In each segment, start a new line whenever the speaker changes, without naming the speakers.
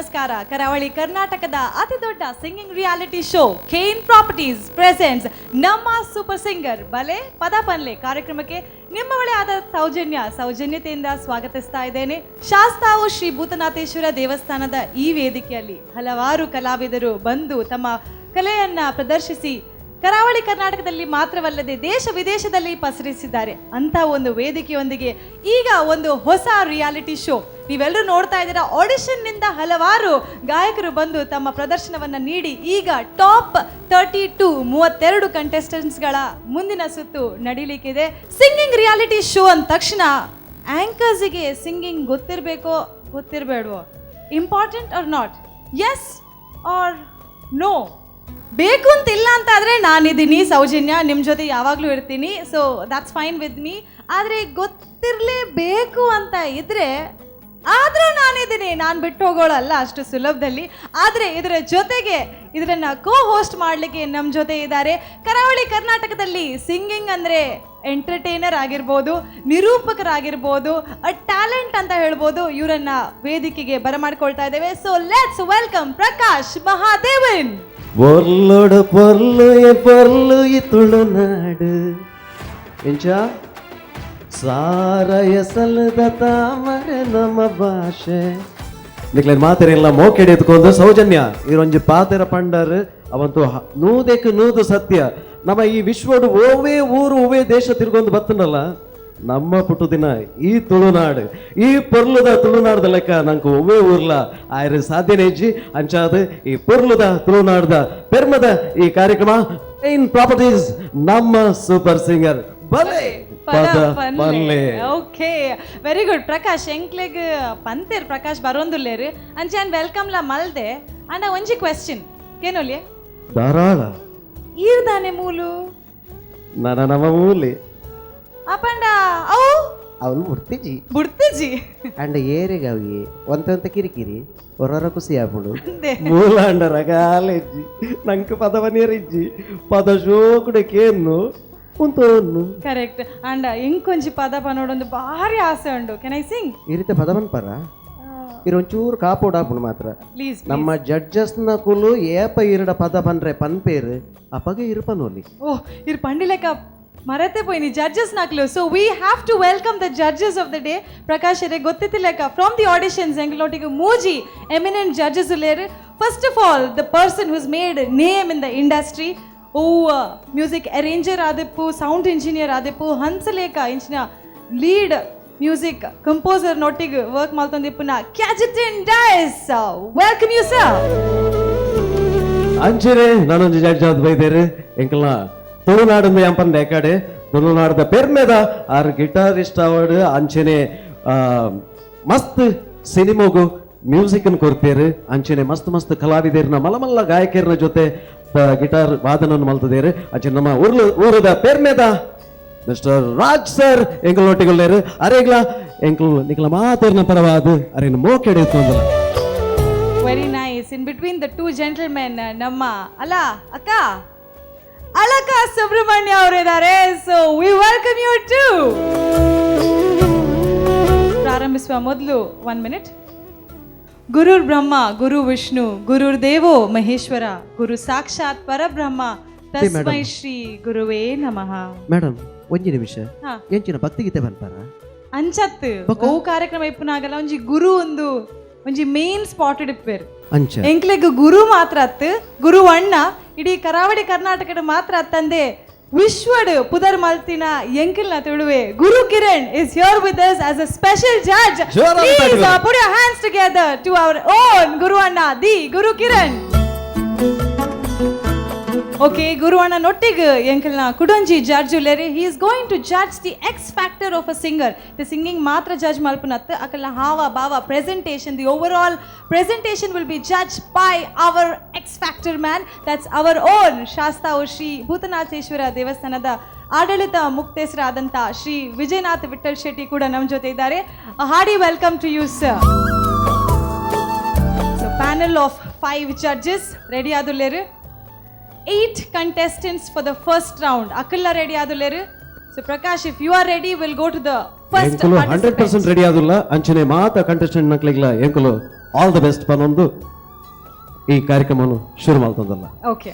ನಮಸ್ಕಾರ. ಕರಾವಳಿ ಕರ್ನಾಟಕದ ಅತಿ ದೊಡ್ಡ singing reality show Kane properties presents ನಮ್ಮ ಸೂಪರ್ ಸಿಂಗರ್ ಬಲೆ ಪದ ಪನ್ಲೆ ಕಾರ್ಯಕ್ರಮಕ್ಕೆ ನಿಮ್ಮ ಬಳಿ ಆದ ಸೌಜನ್ಯ ಸೌಜನ್ಯತೆಯಿಂದ ಸ್ವಾಗತಿಸ್ತಾ ಇದ್ದೇನೆ. ಶಾಸ್ತಾವು ಶ್ರೀ ಭೂತನಾಥೇಶ್ವರ ದೇವಸ್ಥಾನದ ಈ ವೇದಿಕೆಯಲ್ಲಿ ಹಲವಾರು ಕಲಾವಿದರು ಬಂದು ತಮ್ಮ ಕಲೆಯನ್ನ ಪ್ರದರ್ಶಿಸಿ ಕರಾವಳಿ ಕರ್ನಾಟಕದಲ್ಲಿ ಮಾತ್ರವಲ್ಲದೆ ದೇಶ ವಿದೇಶದಲ್ಲಿ ಪಸರಿಸಿದ್ದಾರೆ. ಅಂತ ಒಂದು ವೇದಿಕೆಯೊಂದಿಗೆ ಈಗ ಒಂದು ಹೊಸ ರಿಯಾಲಿಟಿ ಶೋ ನೀವೆಲ್ಲರೂ ನೋಡ್ತಾ ಇದ್ದೀರಾ. ಆಡಿಷನ್ ನಿಂದ ಹಲವಾರು ಗಾಯಕರು ಬಂದು ತಮ್ಮ ಪ್ರದರ್ಶನವನ್ನ ನೀಡಿ ಈಗ ಟಾಪ್ 32, 32 ಕಂಟೆಸ್ಟೆಂಟ್ಸ್ಗಳ ಮುಂದಿನ ಸುತ್ತು ನಡೀಲಿಕ್ಕಿದೆ. Singing reality show ಅಂದ ತಕ್ಷಣ ಆಂಕರ್ಸಿಗೆ singing ಗೊತ್ತಿರಬೇಕೋ ಗೊತ್ತಿರಬೇಡವೋ? Important or not? Yes or no? ಬೇಕು ಅಂತ ಇಲ್ಲ ಅಂತ ಆದರೆ ನಾನಿದ್ದೀನಿ ಸೌಜನ್ಯ, ನಿಮ್ಮ ಜೊತೆ ಯಾವಾಗಲೂ ಇರ್ತೀನಿ. So that's fine with me. ಆದರೆ ಗೊತ್ತಿರಲೇಬೇಕು ಅಂತ ಇದ್ರೆ, ಆದರೂ ನಾನಿದ್ದೀನಿ, ನಾನು ಬಿಟ್ಟು ಹೋಗೋಳಲ್ಲ ಅಷ್ಟು ಸುಲಭದಲ್ಲಿ. ಆದರೆ ಇದರ ಜೊತೆಗೆ ಇದನ್ನ ಕೋ ಹೋಸ್ಟ್ ಮಾಡಲಿಕ್ಕೆ ನಮ್ಮ ಜೊತೆ ಇದ್ದಾರೆ, ಕರಾವಳಿ ಕರ್ನಾಟಕದಲ್ಲಿ ಸಿಂಗಿಂಗ್ ಅಂದರೆ ಎಂಟರ್ಟೈನರ್ ಆಗಿರ್ಬೋದು, ನಿರೂಪಕರಾಗಿರ್ಬೋದು, ಅ ಟ್ಯಾಲೆಂಟ್ ಅಂತ ಹೇಳ್ಬೋದು. ಇವರನ್ನ ವೇದಿಕೆಗೆ ಬರಮಾಡ್ಕೊಳ್ತಾ ಇದ್ದೇವೆ. So let's welcome Prakash Mahadevan.
ಪೊರ್ಲೊಡು ಪೊರ್ಲು A ಪೊರ್ಲು ಈ ತುಳುನಾಡು, ಎಂಚ ಸಾರ ಎಸಲದ ತಾಮರೆ ನಮ್ಮ ಭಾಷೆ. ನಿಕ್ಲೇನ್ ಮಾತೆರೆಲ್ಲ ಮೋಕೆಡೆ ಎತ್ಕೊಂಡು ಸೌಜನ್ಯ ಈರೊಂಜಿ ಪಾತೆರ ಪಂಡರ್ ಅವಂತು ನೂದೆಕ್ ನೂದು ಸತ್ಯ. ನಮ್ಮ ಈ ವಿಶ್ವಡು ಓವೇ ಊರು, ಓವೇ ದೇಶ ತಿರ್ಗೊಂದು ಬತ್ತನಲ್ಲ, ನಮ್ಮ ಪುಟ್ಟುದಿನ ಈ ತುಳುನಾಡು, ಈ ಪೊರ್ಲುದ ತುಳುನಾಡ್ದ ಲೆಕ್ಕ ನಂಗೆ ಒವ್ವೇ ಊರ್ಲ ಆಯ್ರೆ ಸಾಧ್ಯನೇ ಇಜ್ಜಿ. ಅಂಚಾದ ಈ ಪೊರ್ಲುದ ತುಳುನಾಡ್ದ ಪೆರ್ಮದ ಈ ಕಾರ್ಯಕ್ರಮ ಇನ್ ಪ್ರಾಪರ್ಟೀಸ್ ನಮ್ಮ ಸೂಪರ್ ಸಿಂಗರ್ ಬಲೆ ಪದ ಪನ್ಲೆ.
Okay, very good Prakash. ಎಂಕ್ಲೆಗ್ ಪಂತೇರ್ ಪ್ರಕಾಶ್ ಬರೋಂದುಲ್ಲೇರು, ಅಂಚೆ welcome ಲಾ ಮಲ್ದೆ. ಅಂಡ ಒಂಜಿ ಕ್ವೆಶ್ಚನ್ ಕೇನೊಲಿಯೆ?
ಧಾರಾಳ.
ಈರ್ದಾನೆ ಮೂಲು?
ನನ್ನ ನಮ್ಮ ಮೂಲಿ.
ಅಪಂಡ ಅವು?
ಅವನು ಬುಡ್ತಿಜಿ.
ಬುಡ್ತಿಜಿ.
ಅಂಡ ಏರೆಗ್ ಅವಿ ಒಂತೊಂತ ಕಿರಿಕಿರಿ, ಹೊರರ ಖುಷಿ ಆಪುಂಡು.
ಅಂದೆ.
ಮೂಲಾಂಡ ರಗಾಲೆಜ್ಜಿ, ನಂಗೆ ಪದವನೇರಿಜ್ಜಿ, ಪದ ಶೋಕುಡೆ ಕೇನ್ನು ಉಂತೋನ್ನು.
ಕರೆಕ್ಟ್. ಅಂಡ ಎಂಕೊಂಜಿ ಪದ ಪನೋಡೊಂದು ಭಾರಿ ಆಸೆ ಉಂಡು. Can I sing?
ಈ ರೀತಿ ಪದವನ್ ಪರ ಇರೊಂಚೂರು ಕಾಪೋಡಾಪುಂಡು ಮಾತ್ರ.
ಪ್ಲೀಸ್.
ನಮ್ಮ ಜಡ್ಜಸ್ನ ಕುಲು ಏಪ ಇರಡ ಪದ ಪನ್ರೆ ಪನ್ಪೇರು, ಅಪಗ ಇರುಪನೋಲಿ.
ಓಹ್, ಇರ್ ಪಂಡಿಲೆಕ್ಕ ಮರತೆ ಪೋಯಿನಿ judges ನಾಕ್ಲು. So we have to welcome the judges of the day. Prakash ಎರೆ ಗೊತ್ತಿತ್ತಿಲೆಕ್ಕ from the auditions ಎಂಗ್ಲೋಟಿಗೆ ಮೂಜಿ ಎಮಿನೆಂಟ್ ಜಡ್ಜಸ್ ಉಲ್ಲೇರು. First of all, the person who's made name in the industry, O music arranger ಆದಿಪ್ಪು, sound engineer ಆದಿಪ್ಪು, ಹಂಸಲೇಖ ಇಂಚಿನ lead music composer ನೊಟ್ಟಿಗೆ work ಮಲ್ತೊಂದಿಪ್ಪುನ ಕ್ಯಾಜೆಟಿನ್ Dias. Welcome you, sir.
ಅಂಚನೆ ನಾನೊಂಜಿ judge ಆದ್ ಬೈದೇರು. ಎಂಕಲ್ನ ತುಳುನಾಡಿಂದ ಎಂಪನ್ ರೇಕಾಡೆ ತುಳುನಾಡದ ಪೆರ್ಮೆದ ಆರ್ guitarist award. ಅಂಚನೆ ಮಸ್ತ್ ಸಿನಿಮೋಗು ಮ್ಯೂಸಿಕ್ ಕೊಡ್ತೇರು. ಅಂಚನೆ ಮಸ್ತ್ ಮಸ್ತ್ ಕಲಾವಿದರ್ನ, ಮಲ್ಲ ಮಲ್ಲ ಗಾಯಕಿಯರ್ನ ಜೊತೆ ಗಿಟಾರ್ ವಾದನನ್ನು ಮಲ್ತದೇರು. ಅಂಚನೆ ನಮ್ಮ ಊರ್ಲು ಊರದ ಪೆರ್ಮೆದ ಮಿಸ್ಟರ್ ರಾಜ್ ಸರ್ ಎಂಕಲ್ ಅರೇಗ್ಲ ಎಂಕಲ್ ನಿಕಲ ಮಾತೇರ್ನ ಪರವಾದ ಅರೇನು ಮೋಕೆಡೆ ತೊಂದಲ.
Very nice. In between the two gentlemen, ನಮ್ಮ ಅಲ್ಲ ಅಕ್ಕ ಅಲಕ ಸುಬ್ರಹ್ಮಣ್ಯ ಅವರಿದ್ದಾರೆ. So we welcome you too. ಪ್ರಾರಂಭಿಸುವ ಮೊದಲು ಒನ್ ಮಿನಿಟ್. ಗುರುರ್ ಬ್ರಹ್ಮ, ಗುರು ವಿಷ್ಣು, ಗುರುರ್ ದೇವೋ ಮಹೇಶ್ವರ, ಗುರು ಸಾಕ್ಷಾತ್ ಪರಬ್ರಹ್ಮ, ತಸ್ಮೈ ಶ್ರೀ ಗುರುವೇ ನಮಃ.
ಮೇಡಮ್, ಒಂಜಿ ನಿಮಿಷ.
ಹಾ.
ಎಂಚಿನ ಭಕ್ತಿಗೀತೆ ಪನ್ಪಾರ?
ಅಂಚತ್ ಓ ಕಾರ್ಯಕ್ರಮ ಇಪ್ಪುನಾಗಲ್ಲ ಒಂಜಿ ಗುರು ಒಂದು ಒಂಜಿ ಮೇನ್ ಸ್ಪಾಟ್ ಇಪ್ಪೇರು.
ಅಂಚ.
ಎಂಕ್ಲೆಗ್ ಗುರು ಮಾತ್ರ ಅತ್ತು, ಗುರು ಅಣ್ಣ ಇಡೀ ಕರಾವಳಿ ಕರ್ನಾಟಕದ ಮಾತ್ರ ಅತ್ತಂದೆ ವಿಶ್ವಡ್ ಪುದರ್ ಮಲ್ತಿನ ಎಂಕಿಲ್ನ ತುಳುವೆ ಗುರು Kiran is here with us as a special judge.
ಜೋರಾಗಿ ತಟ್ಟುಗಳು.
Put your hands together to our own ಗುರು ಅಣ್ಣ, the Guru Kiran. Okay, ಗುರು ಅಣ್ಣ ನೊಟ್ಟಿಗ್ ಎಂಕಲ್ನ ಕುಡೊಂಜಿ judge ಉಲ್ಲೇರಿ. He is going to judge the X factor of a singer. The singing ಮಾತ್ರ judge ಮಲ್ಪನತ್ತು, ಅಕಲ್ನ ಹಾವ ಭಾವ, presentation, the overall presentation will be judged by our X factor man. That's our own Sasthav Shri Bhutanatheshwara ದೇವಸ್ಥಾನದ ಆಡಳಿತ ಮುಕ್ತೇಸರಾದಂಥ ಶ್ರೀ ವಿಜಯನಾಥ್ ವಿಠಲ್ ಶೆಟ್ಟಿ ಕೂಡ ನಮ್ಮ ಜೊತೆ ಇದ್ದಾರೆ. Hearty welcome to you, sir. So panel of five judges ready ಆದುಲ್ಲೇರು. Eight contestants for the first round ಅಕಲ್ಲ ready ಆದುಲ್ಲೇರು. So Prakash, if you are ready, we'll go to the first.
ಎಂಕುಲು 100% ready ಆದುಲ್ಲ. ಅಂಚನೆ ಮಾತ contestant ನಕ್ಲಿಗ್ಲ ಎಂಕುಲು ಆಲ್ the best ಪನೊಂದು ಈ ಕಾರ್ಯಕ್ರಮವನ್ನು ಶುರು ಮಾಡ್ತಂದಲ್ಲ.
Okay.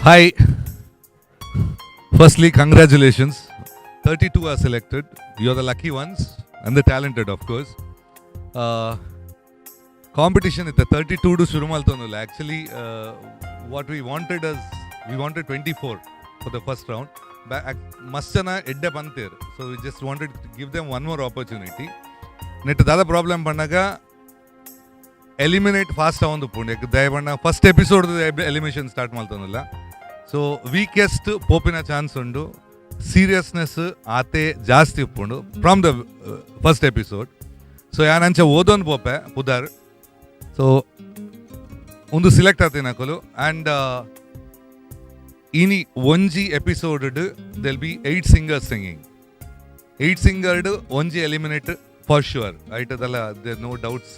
Hi. Firstly, congratulations. 32 are selected. You're the lucky ones and the talented, of course. Competition ಇತ್ತ 32 ಡು ಶುರು ಮಲ್ತೊಂದುಲ್ಲ. Actually, what we wanted as we wanted 24 for the first round. ಮಸ್ತ್ ಜನ ಎಡ್ಡೆ ಪಂತೇರ್, so we just wanted to give them one more opportunity. ನೆಟ್ ದಾದ problem ಪಣ್ಣಾಗ eliminate fast ಆವೊಂದು ಉಪ್ಪುಂಡು. ದಯಪಂಡ first episode elimination start ಮಲ್ತೊಂದುಲ್ಲ. ಸೊ ವೀಕೆಸ್ಟ್ ಪೋಪಿನ ಚಾನ್ಸ್ ಉಂಡು, ಸೀರಿಯಸ್ನೆಸ್ ಆತೆ ಜಾಸ್ತಿ ಉಪ್ಪುಂಡು from the first episode. So ಯಾನ್ ಅಂಚ ಓದೊಂದು ಪೋಪೆ ಪುದರ್. ಸೊ ಒಂದು ಸಿಲೆಕ್ಟ್ ಆತಿನಕುಲು. ಆ್ಯಂಡ್ ಇನಿ ಒಂಜಿ episode there'll be eight singers singing. Eight ಸಿಂಗರ್ಡ್ ಒಂಜಿ ಎಲಿಮಿನೇಟ್ ಫಾರ್ ಶ್ಯೂರ್ ಐಟದಲ್ಲ, there no doubts.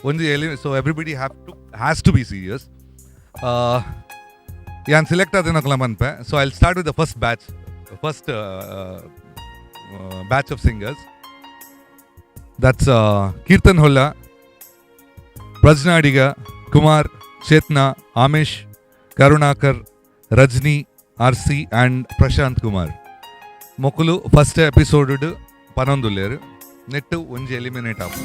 ಒಂಜಿ ಎಲಿ so everybody have to has to be serious. ಯಾನ್ select ಆತಿನಕುಲ ಮನ್ಪೆ. So I start with the first batch, first batch of singers. That's Keerthan Holla, Prajna Adiga, Kumar, Chetna, Amish, Karunakar, Rajni, RC and Prashanth Kumar. ಮೊಕುಲು first episode ಪನೊಂದುಲ್ಲೇರು. ನೆಟ್ ಒಂಜಿ eliminate app.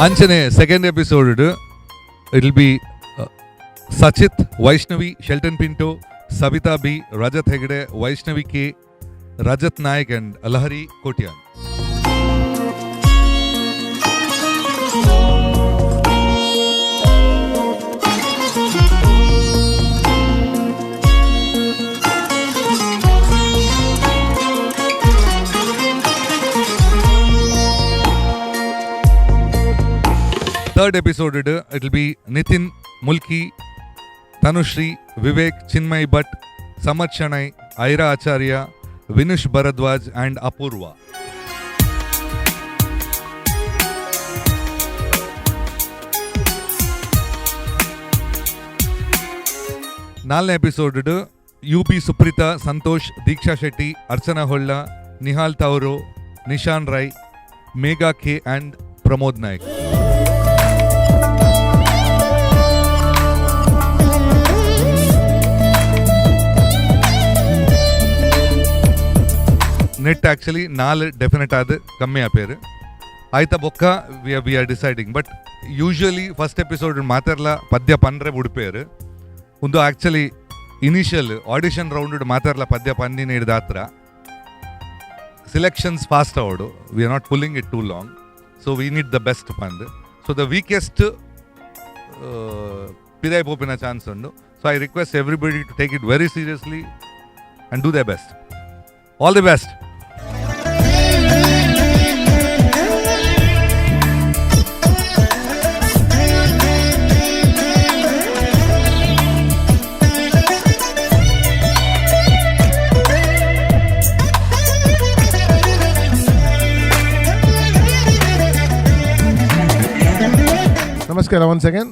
ಅಂಚನೆ second episode it will be Sachith, Vaishnavi, Shelton Pinto, Savitha B, Rajath Hegde, Vaishnavi K, Rajath Naik and Lahari Kotian. Third episode it will be Nitin Mulki, Tanushree, Vivek, Chinmay Bhat, Samarth Shenoy, Aira Acharya, Vinush Bharadwaj and Apoorva. ನಾಲ್ನೇ episode U B Supreetha, Santosh, Deeksha Shetty, Archana Holla, Nihal Tavuru, Nishan Rai, Megha K and Pramod Naik. Net actually ನಾಲ್ definite ಆದ್ ಕಮ್ಮಿ ಆಪೇರು ಆಯ್ತಾ ಬೊಕ್ಕ we are deciding. But usually first episode ಮಾತಾಡ್ಲ ಪದ್ಯ ಪನ್ರೆ ಬುಡ್ಪೇರು. ಒಂದು actually initial audition round ಮಾತಾಡ್ಲ ಪದ್ಯ ಪನ್ನಿ ನೀಡಿದ ಸಿಲೆಕ್ಷನ್ಸ್ fast ಅವಡು. We are not pulling it too long, so we need the best ಪಂದ್. ಸೊ the weakest ಪಿದಾಯ್ ಪೋಪಿನ ಚಾನ್ಸ್ ಉಂಡು. So I request everybody to take it very seriously and do the best. All the best.
ನಮಸ್ಕಾರ once again.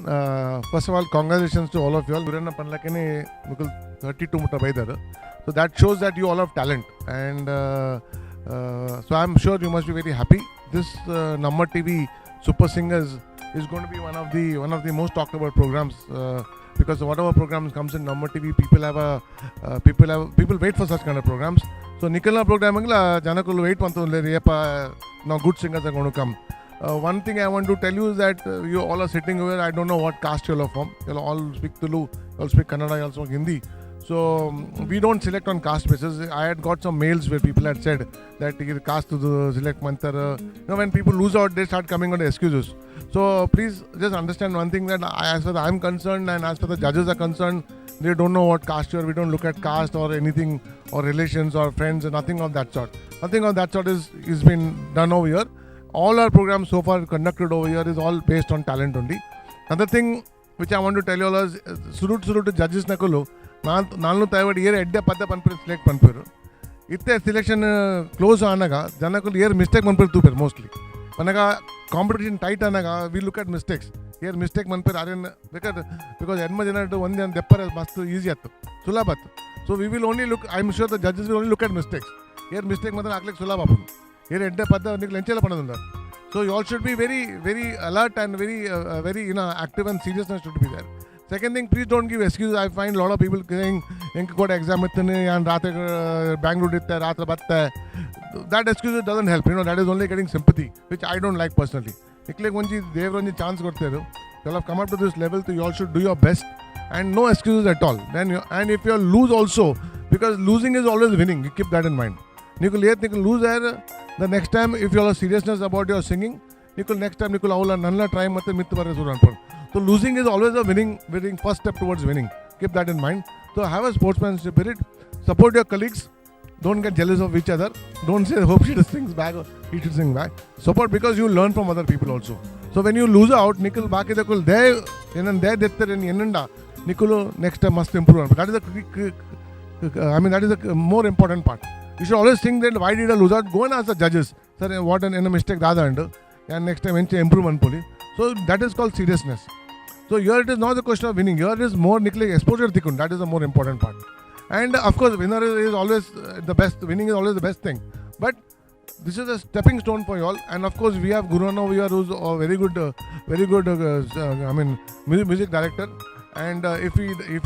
First of all, congratulations to all of you all. ಗುರನ್ನ ಪನ್ಲಕ್ಕನೆ Mukul 32 ಮುಟ್ಟ ಬೈದಾರ್. So that shows that you all have talent, and so I am sure you must be very happy. This Namma TV Super Singers is going to be one of the most talked about programs, because whatever programs comes in Namma TV, people wait for such kind of programs. So ನಿಖಲ್ನ program ಜನಕುಲು wait ಮಂತೊಂದುಲ್ಲೆರ್ ಏಪ ನಾವು good singers are gonna come. One thing I want to tell you is that you all are sitting over. I don't know what caste you all are from. You all speak Tulu, you all speak Kannada, you all speak Hindi. So we don't select on caste basis. I had got some mails where people had said that caste to the select mantar. When people lose out, they start coming on excuses. So please just understand one thing, that I, as far as I'm concerned and as far as the judges are concerned, They don't know what caste you are. We don't look at caste or anything or relations or friends, nothing of that sort. Nothing of that sort is been done over here. All our programs so far conducted over here is all based on talent only. Another thing which I want to tell you all is, ಸುರುಟ್ ಸುರುಟ್ judges ನಕುಲು ನಾಲ್ನು ತೈವಡ್ ಏರ್ ಎಡ್ಡೆ ಪದ್ದ ಪನ್ಪೇರು select ಪನ್ಪೇರು. ಇತ್ತೆ selection close ಆನಾಗ ಜನಕುಲು ಏರ್ mistake ಮನ್ಪೇರು ತೂಪೇರು mostly. ಪನಗ competition tight ಆನಾಗ we look at mistakes. ಏರ್ ಮಿಸ್ಟೇಕ್ ಮನ್ಪೇರು ಅರೇನ್ because ಎನ್ಮ ಜನ ಒಂದು ಜನ ದೆಪ್ಪರೆ ಮಸ್ತ್ ಈಸಿ ಆಯ್ತು, ಸುಲಭ ಆಯ್ತು. So we will only look, I am sure the judges will only look at mistakes. ಏರ್ ಮಿಸ್ಟೇಕ್ ಮಾತ್ರ ಹಾಕ್ಲಿಕ್ಕೆ ಸುಲಭ ಆಪುಂಡು. ಏರ್ ಎಡ್ಡೆ ಪದ್ದ ನಿಕ್ಲು ಎಂಚೆಲ್ಲ ಪನೊಂದುಂಡು. So you all should be very, very alert and very, very active, and seriousness should be there. Second thing, please don't give excuse. I find lot of people saying, ಎಂಕ್ ಕೂಡ exam ಇತ್ತು, ಯಾನ್ ರಾತ್ರಿ ಬ್ಯಾಂಗ್ಳೂರ್ ಇತ್ತೆ, ರಾತ್ರಿ ಬತ್ತೆ. That excuse doesn't help. That is only getting sympathy, which I don't like personally. ನಿಕ್ಲೆಗ್ ಒಂಜಿ ದೇವ್ರ ಒಂಜಿ chance ಕೊಡ್ತೇರು. You have come up to this level, you all should do your best and no excuses at all. Then and if you lose also, because losing is always winning, you keep that in mind. ನಿಕುಲ್ ಏತ್ ನಿಕುಲ್ lose R, the next time, if you are seriousness about your singing, ನಿಕುಲ್ next time ನಿಕುಲ್ ಅವಲ ನನ್ನ try ಮತ್ತೆ ಮಿತ್ ಬರೋ ಶುರು ಅನ್ಕೊಂಡು. So losing is always a winning first step towards winning. Keep that in mind. So have a sportsman spirit, support your colleagues. Don't get jealous of each other. Don't say, "Hope she sings back or he should sing back." Support, because you learn from other people also. So when you lose out, ನಿಕುಲ್ ಬಾಕಿದಕುಲ್ they ಏನನ್ they ದೆತ್ತರೆ ಎನ್ನುಂಡ ನಿಕುಲು next time must improve. That is, I mean, that is the more important part. You should always think that, why did I lose out? Go and ask the judges, "Sir, what an mistake ದಾದ and and next time ಎಂಚ improve ಅನ್ಪೊಲಿ." So that is called seriousness. So here it is not the question of winning. Here is more ನಿಕ್ಲಿಗೆ exposure ತಿಕ್ಕೊಂಡು. That is the more important part. And of course, winner is always the best. Winning is always the best thing. But this is a stepping stone for you all. And of course, we have Guru over here, who's a very good, very good, I mean, music director. And if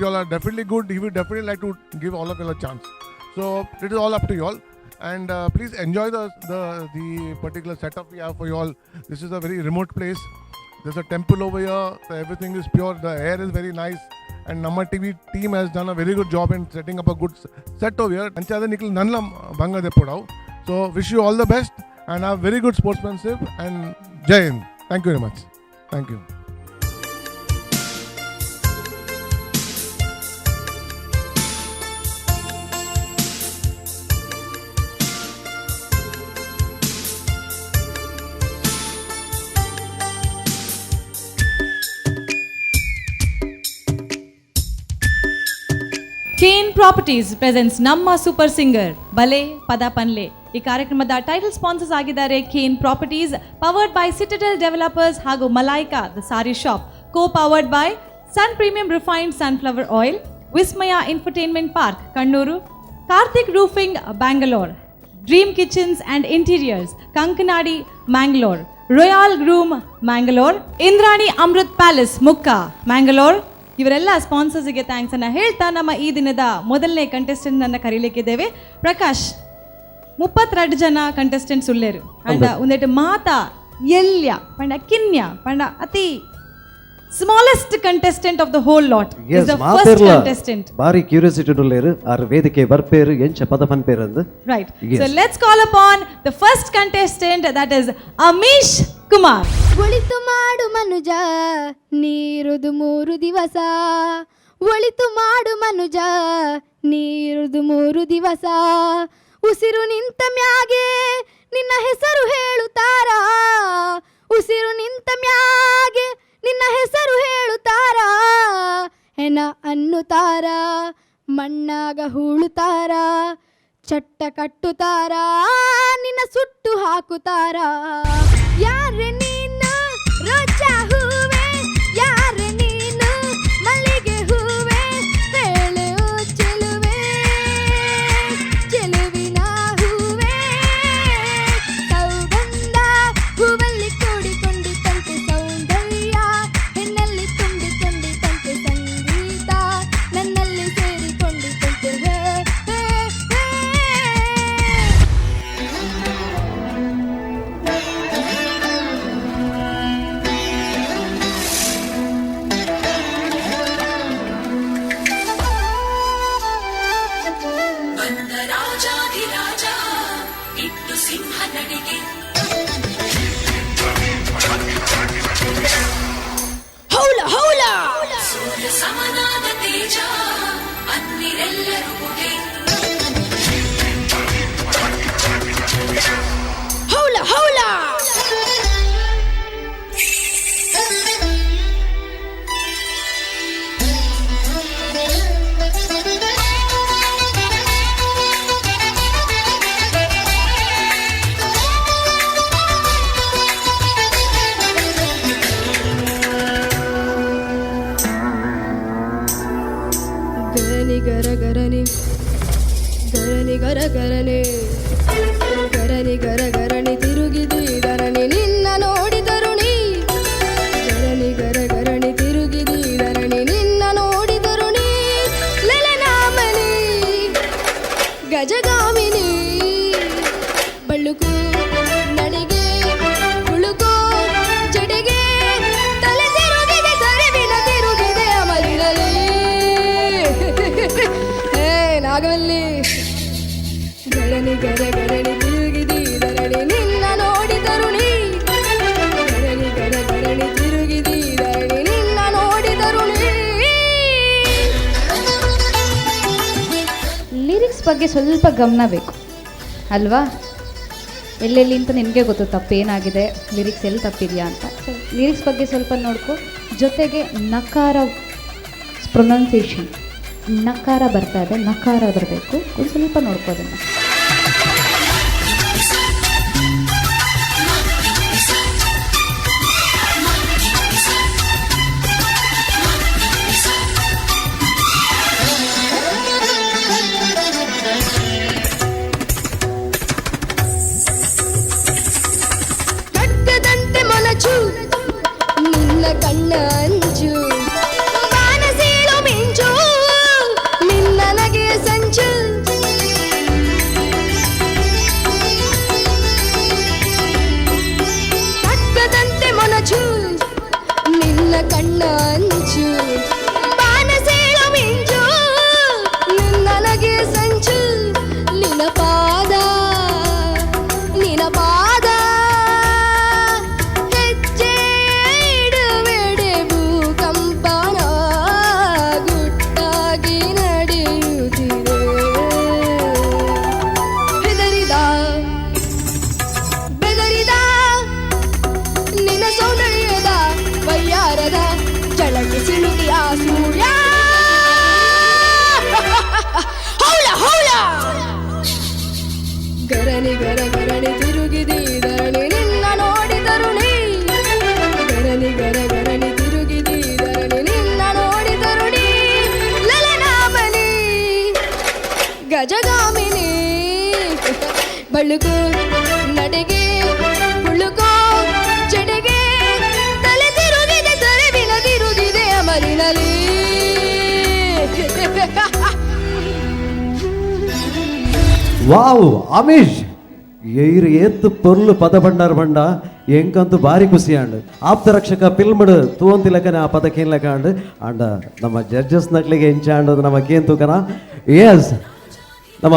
you all are definitely good, he would definitely like to give all of you all a chance. So it is all up to you all. And please enjoy the particular setup we have for you all. This is a very remote place. There's a temple over here. So everything is pure. The air is very nice. And Namma TV team has done a very good job in setting up a good set over here. ಅಂಚಾದ ನಿಕ್ಲ್ ನನ್ಲ ಬಂಗ ದೆಪ್ಪುಡವು. So wish you all the best and have very good sportsmanship, and Jai Hind. Thank you very much. Thank you.
Kane properties presents ನಮ್ಮ super singer ಬಲೆ ಪದ ಪನ್ಲೆ. ಈ ಕಾರ್ಯಕ್ರಮದ title sponsors ಆಗಿದ್ದಾರೆ Kane properties, powered by Citadel developers ಹಾಗೂ ಮಲಾಯ್ಕಾ the saree shop, co powered by Sun Premium refined sunflower oil, Vismaya infotainment park Kannur, Karthik roofing Bangalore, dream kitchens and interiors Kankanady Mangalore, royal groom Mangalore, Indrani Amrit palace Mukka Mangalore. ಇವರೆಲ್ಲ ಸ್ಪಾನ್ಸರ್ಸ್ಗೆ thanks ಅನ್ನ ಹೇಳ್ತಾ ನಮ್ಮ ಈ ದಿನದ ಮೊದಲನೇ contestant ಅನ್ನ ಕರೀಲಿಕ್ಕಿದ್ದೇವೆ. ಪ್ರಕಾಶ್, 32 ಜನ contestants ಉಲ್ಲೇರು. ಅಂಡ ಒಂದೆಟ್ಟು ಮಾತ ಎಲ್ಯ ಪಂಡ ಕಿನ್ಯ ಪಂಡ ಅತಿ smallest contestant of the whole lot is the first contestant.
ಬಾರಿ ಕ್ಯೂರಿಯಾಸಿಟಿ ಉಲ್ಲೇರು ಆರ್ ವೇದಿಕೆ ಬರ್ಪೇರು, ಎಂಚ ಪದ ಪನ್ಪೇರು ಅಂದ್.
Right. So let's call upon the first contestant, that is Amish Kumar.
ಒಳಿತು ಮಾಡು ಮನುಜ, ನೀರುದು 3 ದಿವಸ. ಒಳಿತು ಮಾಡು ಮನುಜ, ನೀರುದು 3 ದಿವಸ. ಉಸಿರು ನಿಂತ ಮ್ಯಾಗೆ ನಿನ್ನ ಹೆಸರು ಹೇಳುತ್ತಾರ. ಉಸಿರು ನಿಂತ ಮ್ಯಾಗೆ ನಿನ್ನ ಹೆಸರು ಹೇಳುತ್ತಾರ. ಹೆಣ ಅನ್ನುತ್ತಾರ, ಮಣ್ಣಾಗ ಹೂಳುತ್ತಾರ, ಚಟ್ಟ ಕಟ್ಟುತ್ತಾರ, ನಿನ್ನ ಸುಟ್ಟು ಹಾಕುತ್ತಾರ. ಯಾರೆ ನೀನು ರೋಜಾ ಹೂವೆ, ಯಾರೆ ನೀನು ಮಲ್ಲಿಗೆ ಹೂವೆ, ಹೇಳು ಚೆಲುವೆ, ಚೆಲುವಿನ ಹೂವೆ. ಸೌಗಂಧ ಹೂವಲ್ಲಿ ಕೂಡಿಕೊಂಡಿತಂತೆ, ಸೌಂದರ್ಯ ಹೆಣ್ಣಲ್ಲಿ ತುಂಬಿಕೊಂಡಿತಂತೆ, ಸಂಗೀತ ನನ್ನಲ್ಲಿ ಸೇರಿಕೊಂಡಿತಂತೆ. ಹೇ ಹೇ ಹೇ.
ಬಂದ ರಾಜಾಧಿರಾಜ ಇಟ್ಟು ಸಿಂಹ ನಡಿಗೆ.
ಹೌಲ ಹೌಲ.
ಸೂರ್ಯ ಸಮನಾದ ತೇಜ ಅನ್ನಿರೆಲ್ಲರೂ ಮುಗೆ.
ಹೌಲ ಹೌಲ ಗರನಿ ಗರ ಗರನಿ ಗರನಿ ಗರ ಗರನೆ ಗರನಿ ಗರ ಗರಣಿ ತಿರುಗಿದಿ ಧರಣಿ ನಿನ್ನ ನೋಡಿ ತರುಣಿ ಗರನಿ ಗರ ಗರಣಿ ತಿರುಗಿದಿ ಧರಣಿ ನಿನ್ನ ನೋಡಿ ತರುಣಿ ಲಲನಾಮನಿ ಗಜಗಾಮಿನಿ ಬಳ್ಳುಕು ನಡಿಗೆ ಉಳುಕೋ ಜಡೆಗೆ ತಲೆ ತಿರುಗಿದೆ ತರವಿನ ತಿರುಗಿದೆ ಅಮರಿರಲಿ. ಹೇ ನಾಗವಲ್ಲಿ ಗರಣಿ ಗರ ಗರಣಿ ತಿರುಗಿದಿ ಧರಣಿ ನಿನ್ನ ನೋಡಿ ತರುಣಿ ಗರಣಿ ಗರ ಗರಣಿ ತಿರುಗಿದಿ ಧರಣಿ ನಿನ್ನ ನೋಡಿ ತರುಣಿ.
ಲಿರಿಕ್ಸ್ ಬಗ್ಗೆ ಸ್ವಲ್ಪ ಗಮನ ಬೇಕು ಅಲ್ವಾ? ಎಲ್ಲೆಲ್ಲಿ ಅಂತ ನಿನಗೆ ಗೊತ್ತು ತಪ್ಪೇನಾಗಿದೆ, ಲಿರಿಕ್ಸ್ ಎಲ್ಲಿ ತಪ್ಪಿದೆಯಾ ಅಂತ. ಸೊ ಲಿರಿಕ್ಸ್ ಬಗ್ಗೆ ಸ್ವಲ್ಪ ನೋಡ್ಕೊ. ಜೊತೆಗೆ ನಕಾರ ಪ್ರೊನೌನ್ಸಿಯೇಷನ್, ನಕಾರ ಬರ್ತಾ ಇದೆ, ನಕಾರ ಬರಬೇಕು, ಒಂದು ಸ್ವಲ್ಪ ನೋಡ್ಕೋ ಅದನ್ನು.
ಕಟ್ಟದಂತೆ ಮೊನಚು ನಿನ್ನ ಕಣ್ಣ ಅಂಚು ಬಾನಸೀಳು ಮಿಂಚು ನಿನ್ನ ನಗೆಯ ಸಂಚು ಕಟ್ಟದಂತೆ ಮೊನಚು ನಿನ್ನ ಕಣ್ಣ ಅಂಚು ಬಾನಸೀಳು ಮಿಂಚು ನಿನ್ನ ನಗೆಯ ಸಂಚು ನಿನ್ನ ಪಾದ ನಿನ್ನ ಪಾದ ಹೆಜ್ಜೆ ಇಡುವೆಡೆ ಭೂಕಂಪನ ಗುಟ್ಟಾಗಿ ನಡೆಯುತ್ತಿದೆ. ಹೆದರಿದ ಬೆದರಿದ ನಿನ್ನ ಸೌಂದರ್ಯದ ವಯ್ಯಾರದ ಚಳಕ್ಕೆ ಸಿಲುಕಿಯ ಸೂರ್ಯ. ಹೌಲ ಹೌಲ ಗರಣಿ ಗರ ಗರಣಿ ತಿರುಗಿದಿ ಧರಣಿ ನಿನ್ನ ನೋಡಿ ತರುಣಿ ಗರಣಿ ಗರ ಗರಣಿ ತಿರುಗಿದಿ ಧರಣಿ ನಿನ್ನ ನೋಡಿ ತರುಣಿ ಲಲನಾಮನಿ ಗಜಗಾಮಿನಿ ಬಳುಕು ನಡೆಗೆ ಉಳುಕೋ ಜಡೆಗೆ ತಲೆ ತಿರುಗಿದೆ ತರವಿನ ತಿರುಗಿದೆ ಅಮರಿನಲಿ.
ವಾವ್ ಅಮೀಶ್, ಏರು ಏತ್ತು ಪೊರ್ಲು ಪದ ಭಂಡಾರ ಬಂಡ ಎಂಕಂತೂ ಭಾರಿ ಖುಷಿ ಆಂಡ್. ಆಪ್ತ ರಕ್ಷಕ ಫಿಲ್ಮ್ಡ್ ತೂವಂತಿಲಕನೆ ಆ ಪದ ಕೇನ್ಲಕ ಆಂಡ್. ಆಂಡ ನಮ್ಮ ಜಡ್ಜಸ್ ನಕ್ಲಿಗೆ ಎಂಚ ಆಂಡ್ ನಮ್ಮ ಕೇನ್ ತೂಕನ. ಎಸ್, ನಮ್ಮ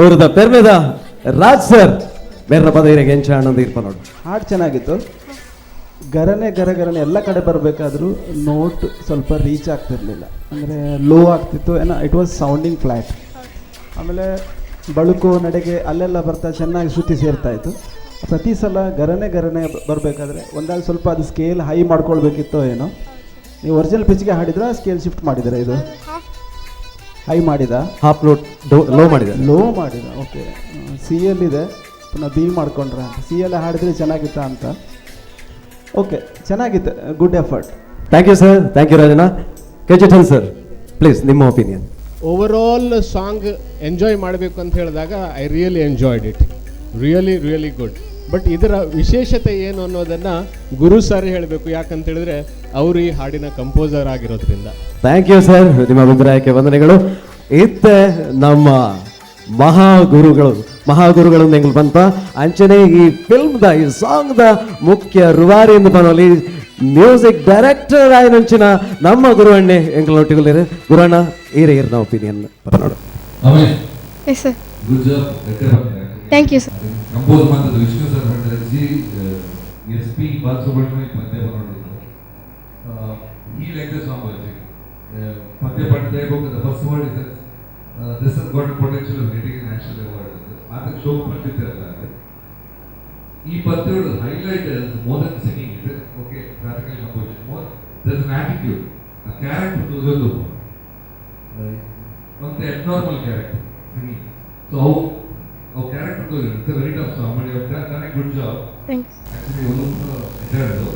ಊರದ ಪೆರ್ಮೆದ ರಾಜ್ ಸರ್ ಬೇರೆ ಪದ ಇರಗೆ ಎಂಚ ಆಂಡ್ ಇರ್ಪ ನೋಡು.
ಹಾಡು ಚೆನ್ನಾಗಿತ್ತು. ಗರನೆ ಗರ ಗರನೆ ಎಲ್ಲ ಕಡೆ ಬರಬೇಕಾದ್ರೂ ನೋಟ್ ಸ್ವಲ್ಪ ರೀಚ್ ಆಗ್ತಿರ್ಲಿಲ್ಲ, ಅಂದರೆ ಲೋ ಆಗ್ತಿತ್ತು ಏನೋ, it was sounding flat. ಆಮೇಲೆ ಬಳುಕು ನಡೆಗೆ ಅಲ್ಲೆಲ್ಲ ಬರ್ತಾ ಚೆನ್ನಾಗಿ ಶ್ರುತಿ ಸೇರ್ತಾ ಇತ್ತು. ಪ್ರತಿ ಸಲ ಗರನೆ ಗರನೆ ಬರಬೇಕಾದ್ರೆ ಒಂದಾಗ ಸ್ವಲ್ಪ ಅದು ಸ್ಕೇಲ್ ಹೈ ಮಾಡ್ಕೊಳ್ಬೇಕಿತ್ತೋ ಏನೋ. ನೀವು ಒರಿಜಿನಲ್ ಪಿಚ್ಗೆ ಹಾಡಿದ್ರೆ ಸ್ಕೇಲ್ ಶಿಫ್ಟ್ ಮಾಡಿದರೆ ಇದು ಹೈ ಮಾಡಿದ
ಹಾಫ್ ನೋಟ್ ಲೋ ಮಾಡಿದ.
ಲೋ ಮಾಡಿದ, ಓಕೆ. ಸಿ ಎಲ್ ಇದೆ, ಪುನಃ ಬಿ ಮಾಡ್ಕೊಂಡ್ರ ಅಂತ. ಸಿ ಎಲ್ ಹಾಡಿದ್ರೆ ಚೆನ್ನಾಗಿತ್ತಾ ಅಂತ. ಓಕೆ, ಚೆನ್ನಾಗಿತ್ತು, good effort.
Thank you sir, thank you Rajanna. ಕೆಜಿಟನ್ sir, please ನಿಮ್ಮ ಒಪಿನಿಯನ್.
ಓವರಾಲ್ ಸಾಂಗ್ ಎಂಜಾಯ್ ಮಾಡಬೇಕು ಅಂತ ಹೇಳಿದಾಗ I really enjoyed it, really really good. But ಇದರ ವಿಶೇಷತೆ ಏನು ಅನ್ನೋದನ್ನು ಗುರು ಸರ್ ಹೇಳಬೇಕು, ಯಾಕಂತೇಳಿದ್ರೆ ಅವರು ಈ ಹಾಡಿನ ಕಂಪೋಸರ್ ಆಗಿರೋದ್ರಿಂದ.
Thank you sir, ನಿಮ್ಮ ಅಭಿಪ್ರಾಯಕ್ಕೆ ವಂದನೆಗಳು. ಇತ್ತೆ ನಮ್ಮ ಮಹಾಗುರುಗಳು, ಮಹಾಗುರುಗಳು ಎಂಗ್ಲು ಬಂತ ಅಂಚನೆ ಈ ಫಿಲ್ಮ್ದ ಈ ಸಾಂಗ್ದ ಮುಖ್ಯ ರುವಾರಿ ಎಂದು ಪನೋಲಿ ಮ್ಯೂಸಿಕ್ ಡೈರೆಕ್ಟರ್ ಆಯ್ನಂಚಿನ ನಮ್ಮ ಗುರುವಣ್ಣೆ ಎಂಗ್ಲೊಟ್ಟಿಗೆ. ಗುರುವಣ್ಣ, ಈರೆ ಈರ್ನ ಒಪಿನಿಯನ್ ನೋಡು.
Amish,
yes sir.
Good job.
Thank you sir.
Compose ಮಾಡ್ತದ್ದು ವಿಷ್ಣು ಸರ್ ಬಂದರೆ ಜಿ ಎಸ್ ಪಿ ಬಾಲಸುಬ್ರಹ್ಮಣ್ಯ ಪದ್ಯ ಬರೋದು. He like the song actually. ಪದ್ಯ ಪಂಡಿತ the first word is this has got potential of getting national award. ಮಾತ್ರ ಶೋ ಪಂಡಿತರಲ್ಲ. ಈ ಪದ್ಯಗಳು highlight is more than singing it, okay, classical composition, more there is an attitude, ಆ character ತೋಜೊಂದು ಒಂದು abnormal character singing. ಸೊ ಅವು ಅವು character ತೋಜು. It's a very tough song, but you done a good job.
Thanks.
Actually ಒಂದು ಹೇಳೋದು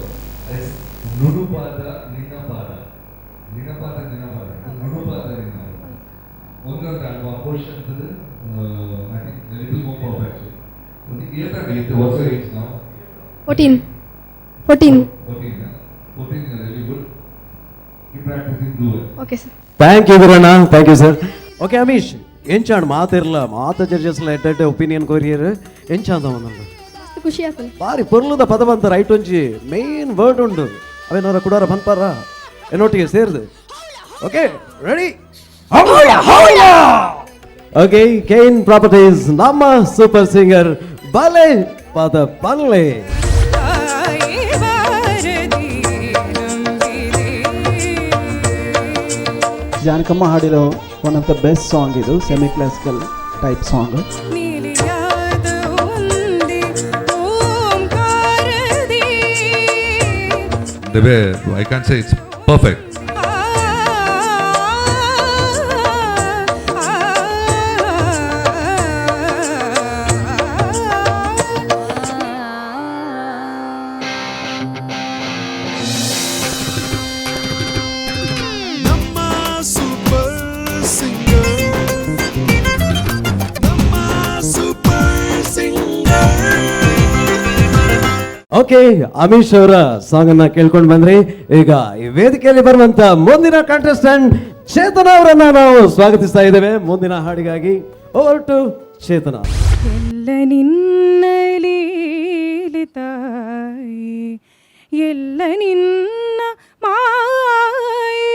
ನುಡುಪಾದ ನಿನ್ನ ಪಾದ, ನಿನ್ನ ಪಾದ, ನಿನ್ನ ಪಾದ, ನುಡುಪಾದ ನಿನ್ನ ಪಾದ. ಒಂದೊಂದು ಅಲ್ವಾ portions, I think little more perfection. ಒಂದು ಏತ, what's age now?
14, 14.
14, 14, really good. Keep practicing, do it.
Okay sir.
Thank you Veeranna, thank you sir. Okay Amish, ಎಂಚಾಂಡ್ ಮಾತಿರ್ಲ ಮಾತ ಜಡ್ಜಸ್ಲ ಎಡ್ಡೆ ಒಪಿನಿಯನ್ ಕೊರಿಯರ್ ಎಂಚಾಂದ ಒಂದೊಂದು?
ಮಸ್ತ್ ಖುಷಿ ಆಗ್ತದೆ.
ಬಾರಿ ಪೊರ್ಲುದ ಪದ ಬಂತ. ರೈಟ್, ಒಂಜಿ ಮೇನ್ ವರ್ಡ್ ಉಂಡು, ಅವೇನಾರ ಕುಡಾರ ಪನ್ಪಾರ ಎನ್ನೊಟ್ಟಿಗೆ ಸೇರ್ದು. Okay, ready? Okay, Kane properties ನಮ್ಮ ಸೂಪರ್ ಸಿಂಗರ್ ಬಲೆ ಪದ ಪಲ್ಲೆ.
ಜಾನಕಮ್ಮ ಹಾಡಿರೋ one of the best song ಇದು, ಸೆಮಿ ಕ್ಲಾಸಿಕಲ್ ಟೈಪ್ ಸಾಂಗ್.
ನೀಲಿಯಾದ ಒಂದೇ ಓಂಕಾರದಿ.
The way I can't say it's perfect.
ಆ ಆ
ನಮ್ಮ ಸೂಪರ್ ಸಿಂಗರ್, ನಮ್ಮ ಸೂಪರ್ ಸಿಂಗರ್.
ಓಕೆ, ಅಮೀಶ್ ಅವರ ಸಾಂಗ್ ಅನ್ನ ಕೇಳ್ಕೊಂಡು ಬಂದ್ರಿ. ಈಗ ಈ ವೇದಿಕೆಯಲ್ಲಿ ಬರುವಂತ ಮುಂದಿನ ಕಾಂಟೆಸ್ಟೆಂಟ್ ಚೇತನ ಅವರನ್ನ ನಾವು ಸ್ವಾಗತಿಸ್ತಾ ಇದ್ದೇವೆ ಮುಂದಿನ ಹಾಡಿಗಾಗಿ. Over to Chetana.
ಎಲ್ಲ ನಿನ್ನ ಲೀಲೆ ತಾಯಿ, ಎಲ್ಲ ನಿನ್ನ ಮಾಯೆ,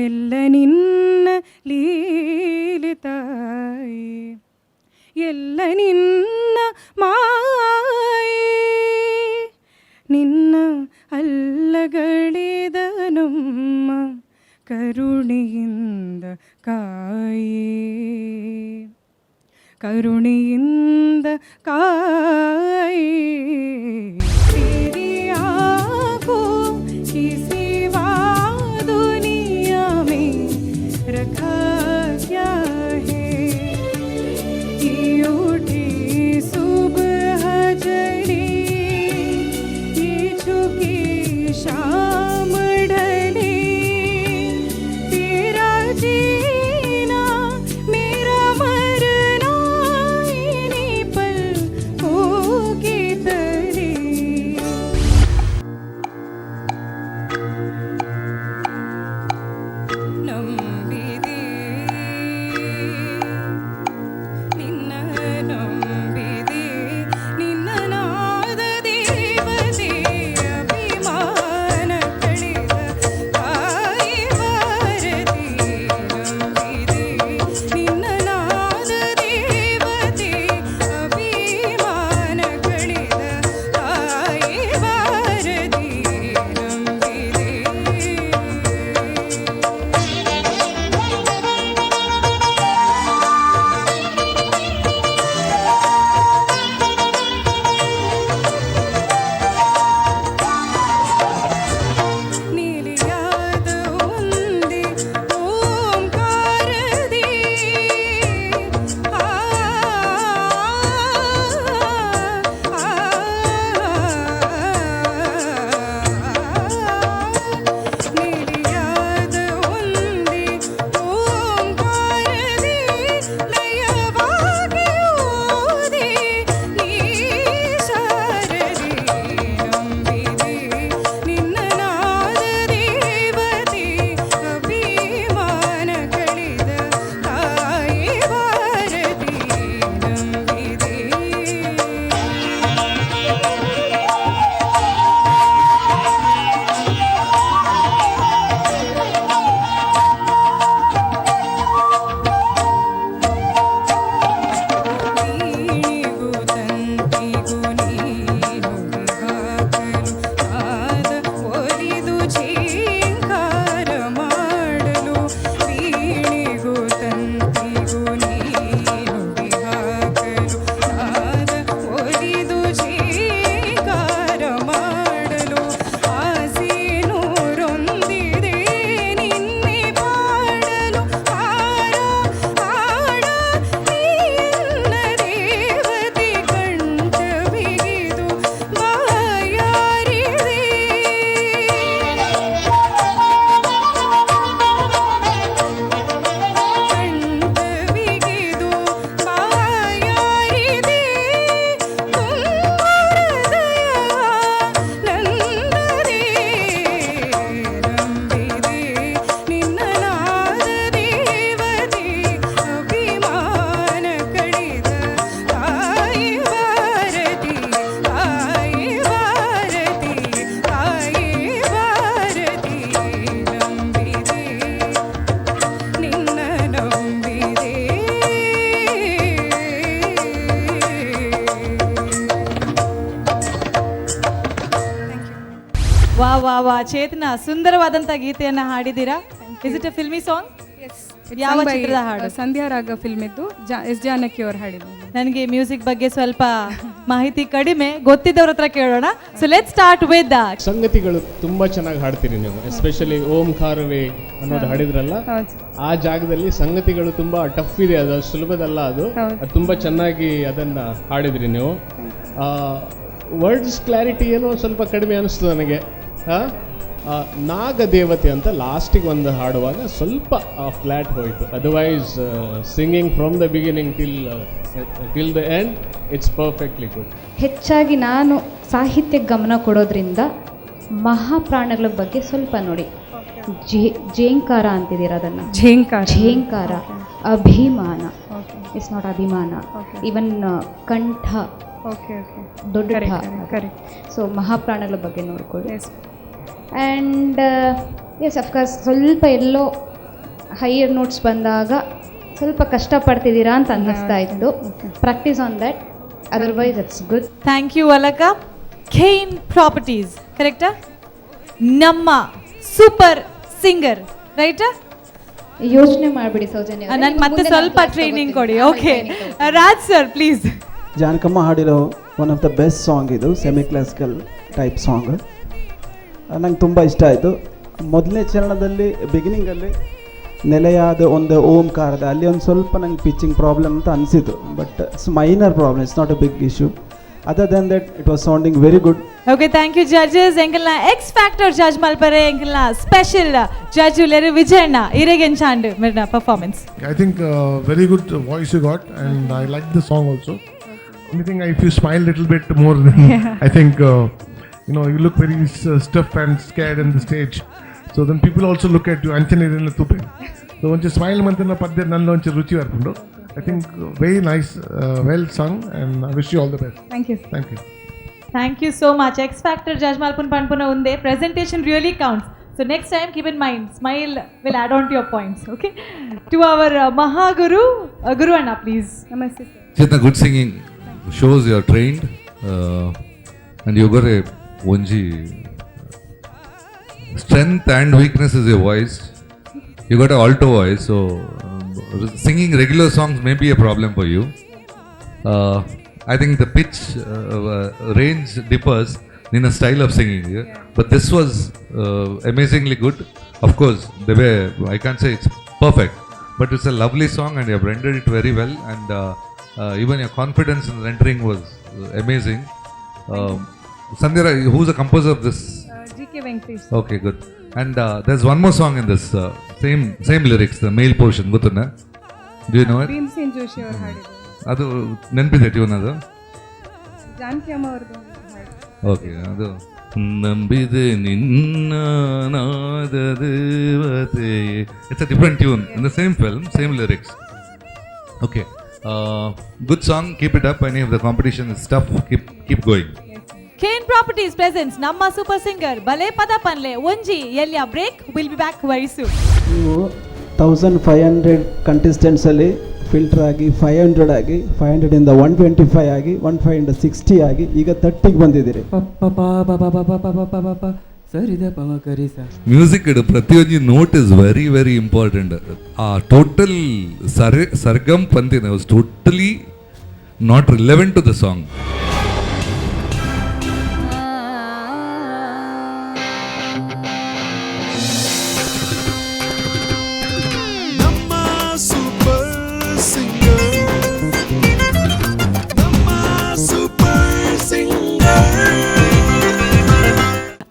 ಎಲ್ಲ ನಿನ್ನ ಲೀಲೆ ತಾಯಿ, ಎಲ್ಲ ನಿನ್ನ ಮಾಯೆ. ನಿನ್ನ ಅಲ್ಲಗಳಿದನಮ್ಮ ಕರುಣೆಯಿಂದ ಕಾಯೇ, ಕರುಣೆಯಿಂದ ಕಾಯೇ. तेरी आँखों की सिवा दुनिया में रखा क्या है? कि उठी सुबह जली, ये झुकी शाम ढली, तेरा जीना मेरा मरना इन्हीं पलकों के तले.
ವಾ ವಾ ಚೇತನ, ಸುಂದರವಾದಂತ ಗೀತೆಯನ್ನ ಹಾಡಿದ್ದೀರಾ. Is it a filmy song? ಯಾವ ಚಿತ್ರದ ಹಾಡು?
ಸಂಧ್ಯಾ ರಾಗ ಫಿಲ್ಮ್ ಇದ್ದು, ಎಸ್ ಜಾನಕಿ ಅವರು ಹಾಡಿದ್ದಾರೆ.
ನನಗೆ ಮ್ಯೂಸಿಕ್ ಬಗ್ಗೆ ಸ್ವಲ್ಪ ಮಾಹಿತಿ ಕಡಿಮೆ, ಗೊತ್ತಿದ್ದವ್ರ ಹತ್ರ ಕೇಳೋಣ. So let's start with
ಸಂಗತಿಗಳು ತುಂಬ ಚೆನ್ನಾಗಿ ಹಾಡ್ತೀರಿ ನೀವು. ಎಸ್ಪೆಷಲಿ ಓಂಕಾರವೇ ಅನ್ನೋದು ಹಾಡಿದ್ರಲ್ಲ, ಆ ಜಾಗದಲ್ಲಿ ಸಂಗತಿಗಳು ತುಂಬ ಟಫ್ ಇದೆ, ಅದು ಸುಲಭದಲ್ಲ ಅದು. ಅದು ತುಂಬ ಚೆನ್ನಾಗಿ ಅದನ್ನು ಹಾಡಿದ್ರಿ ನೀವು. ವರ್ಡ್ಸ್ ಕ್ಲಾರಿಟಿ ಏನೋ ಸ್ವಲ್ಪ ಕಡಿಮೆ ಅನಿಸ್ತು ನನಗೆ. ನಾಗದೇವತೆ ಅಂತ ಲಾಸ್ಟಿಗೆ ಒಂದು ಹಾಡುವಾಗ ಸ್ವಲ್ಪ ಫ್ಲ್ಯಾಟ್ ಹೋಯಿತು. Otherwise singing from the beginning till the end, it's perfectly good.
ಹೆಚ್ಚಾಗಿ ನಾನು ಸಾಹಿತ್ಯಕ್ಕೆ ಗಮನ ಕೊಡೋದ್ರಿಂದ ಮಹಾಪ್ರಾಣಗಳ ಬಗ್ಗೆ ಸ್ವಲ್ಪ ನೋಡಿ. ಜೇಂಕಾರ ಅಂತಿದ್ದೀರ ಅದನ್ನು,
ಝೇಂಕಾರ.
ಝೇಂಕಾರ, ಅಭಿಮಾನ, it's not ಅಭಿಮಾನ, ಇವನ್ ಕಂಠ ದೊಡ್ಡ. ಸೊ ಮಹಾಪ್ರಾಣಗಳ ಬಗ್ಗೆ ನೋಡ್ಕೊಳ್ಳಿ. ಆ್ಯಂಡ್ ಎಸ್, ಅಫ್ಕೋರ್ಸ್ ಸ್ವಲ್ಪ ಎಲ್ಲೋ ಹೈಯರ್ ನೋಟ್ಸ್ ಬಂದಾಗ ಸ್ವಲ್ಪ ಕಷ್ಟಪಡ್ತಿದ್ದೀರಾ ಅಂತ ಅನ್ನಿಸ್ತಾ ಇತ್ತು. Practice on that, otherwise it's good.
Thank you Alaka. Kane properties ಕರೆಕ್ಟಾ? ನಮ್ಮ ಸೂಪರ್ ಸಿಂಗರ್ ರೈಟಾ?
ಯೋಚನೆ ಮಾಡಿಬಿಡಿ ಸೌಜನ್ಯ.
ನಾನು ಮತ್ತೆ ಸ್ವಲ್ಪ ಟ್ರೈನಿಂಗ್ ಕೊಡಿ. Okay Raj sir, please.
Janakamma ಹಾಡಿರೋ one of the best song ಇದು, ಸೆಮಿ ಕ್ಲಾಸಿಕಲ್ ಟೈಪ್ ಸಾಂಗ್. ನಂಗೆ ತುಂಬ ಇಷ್ಟ ಆಯಿತು. ಮೊದಲನೇ ಚರಣದಲ್ಲಿ ಬಿಗಿನಿಂಗಲ್ಲಿ ನೆಲೆಯಾದ ಒಂದು ಓಂಕಾರದ ಅಲ್ಲಿ ಒಂದು ಸ್ವಲ್ಪ ನಂಗೆ ಪಿಚ್ಚಿಂಗ್ ಪ್ರಾಬ್ಲಮ್ ಅಂತ ಅನಿಸಿತು. But it's minor problem, it's not a big issue. Other than that it was sounding very good.
Okay, thank you judges. ಎಂಕಲ್ನ X factor judge ಮಲ್ಪರೆ ಎಂಕಲ್ನ special judge ಉಲ್ಲೇರು Vijayanna, ಇರೆಗೆಂಚಾಂಡ್ ಮಿರ್ನ performance.
I think very good voice you got, and I like the song also. Only thing, if you smile little bit more, I think you know, you look very stiff and scared in the stage. So then people also look at you, ಅಂಚನೆ ತೂಪೆ. So ಒಂಚೆ smile ಮಂತನ ಪದ್ಯ ನನ್ನ ಒಂಚೆ ರುಚಿ ಬರ್ಕೊಂಡು. I think very nice, well sung, and I wish you all the best.
Thank you.
Thank you.
Thank you so much. X factor judge ಮಲ್ಪುನ್ ಪನ್ಪುನ ಒಂದೇ presentation really counts. So next time keep in mind, smile will add on to your points. Okay, to our Mahaguru Guru ಅಣ್ಣ, please.
Namaste sir.
Chetana, good singing shows you are trained, and you got a ಒಂಜಿ strength and weakness is your voice. You got an alto voice, so singing regular songs may be a problem for you. I think the pitch range differs in a style of singing, but this was amazingly good. Of course, the way I can't say it's perfect, but it's a lovely song and you have rendered it very well, and even your confidence in rendering was amazing. Sandhya, who's the composer of this?
G K Venkatesh.
Okay, good. And there's one more song in this same lyrics, the male portion. ಗೊತ್ತುನಾ? Do you know it?
Bhimsen Joshi ಅವರು ಹಾಡಿದ್ರು.
ಅದು ನೆನಪಿದೆ tune ಅದು?
ಜಾನಕಿ ಅಮ್ಮ ಅವ್ರದ್ದು ಒಂದು ಹಾಡು.
Okay, ಅದು ನಂಬಿದೆ ನಿನ್ನ ನಾದ ದೇವತೆ. It's a different tune in the same film, same lyrics. Okay, good song, keep it up. Any of the competition is tough, keep going.
Kane properties presents ನಮ್ಮ ಸೂಪರ್ ಸಿಂಗರ್ ಬಲೆ ಪದ ಪನ್ಲೆ ಒಂಜಿ ಎಲ್ಯ break. Will be back very soon.
ನೀವು 1500 ಕಂಟೆಸ್ಟೆಂಟ್ಸಲ್ಲಿ filter ಆಗಿ 500 ಆಗಿ, 500ಇಂದ 125 ಆಗಿ, 1560 ಆಗಿ, ಈಗ 30ಗೆ ಬಂದಿದ್ದೀರಿ.
ಮ್ಯೂಸಿಕ್ ಇಡು ಪ್ರತಿಯೊಂದು note is very very important. ಆ ಟೋಟಲ್ ಸರ್ ಸರ್ಗಮ್ ಪಂತಿನ was totally not relevant to the song.
ನಮ್ಮ ಸೂಪರ್ ಸಿಂಗರ್, ನಮ್ಮ super singer.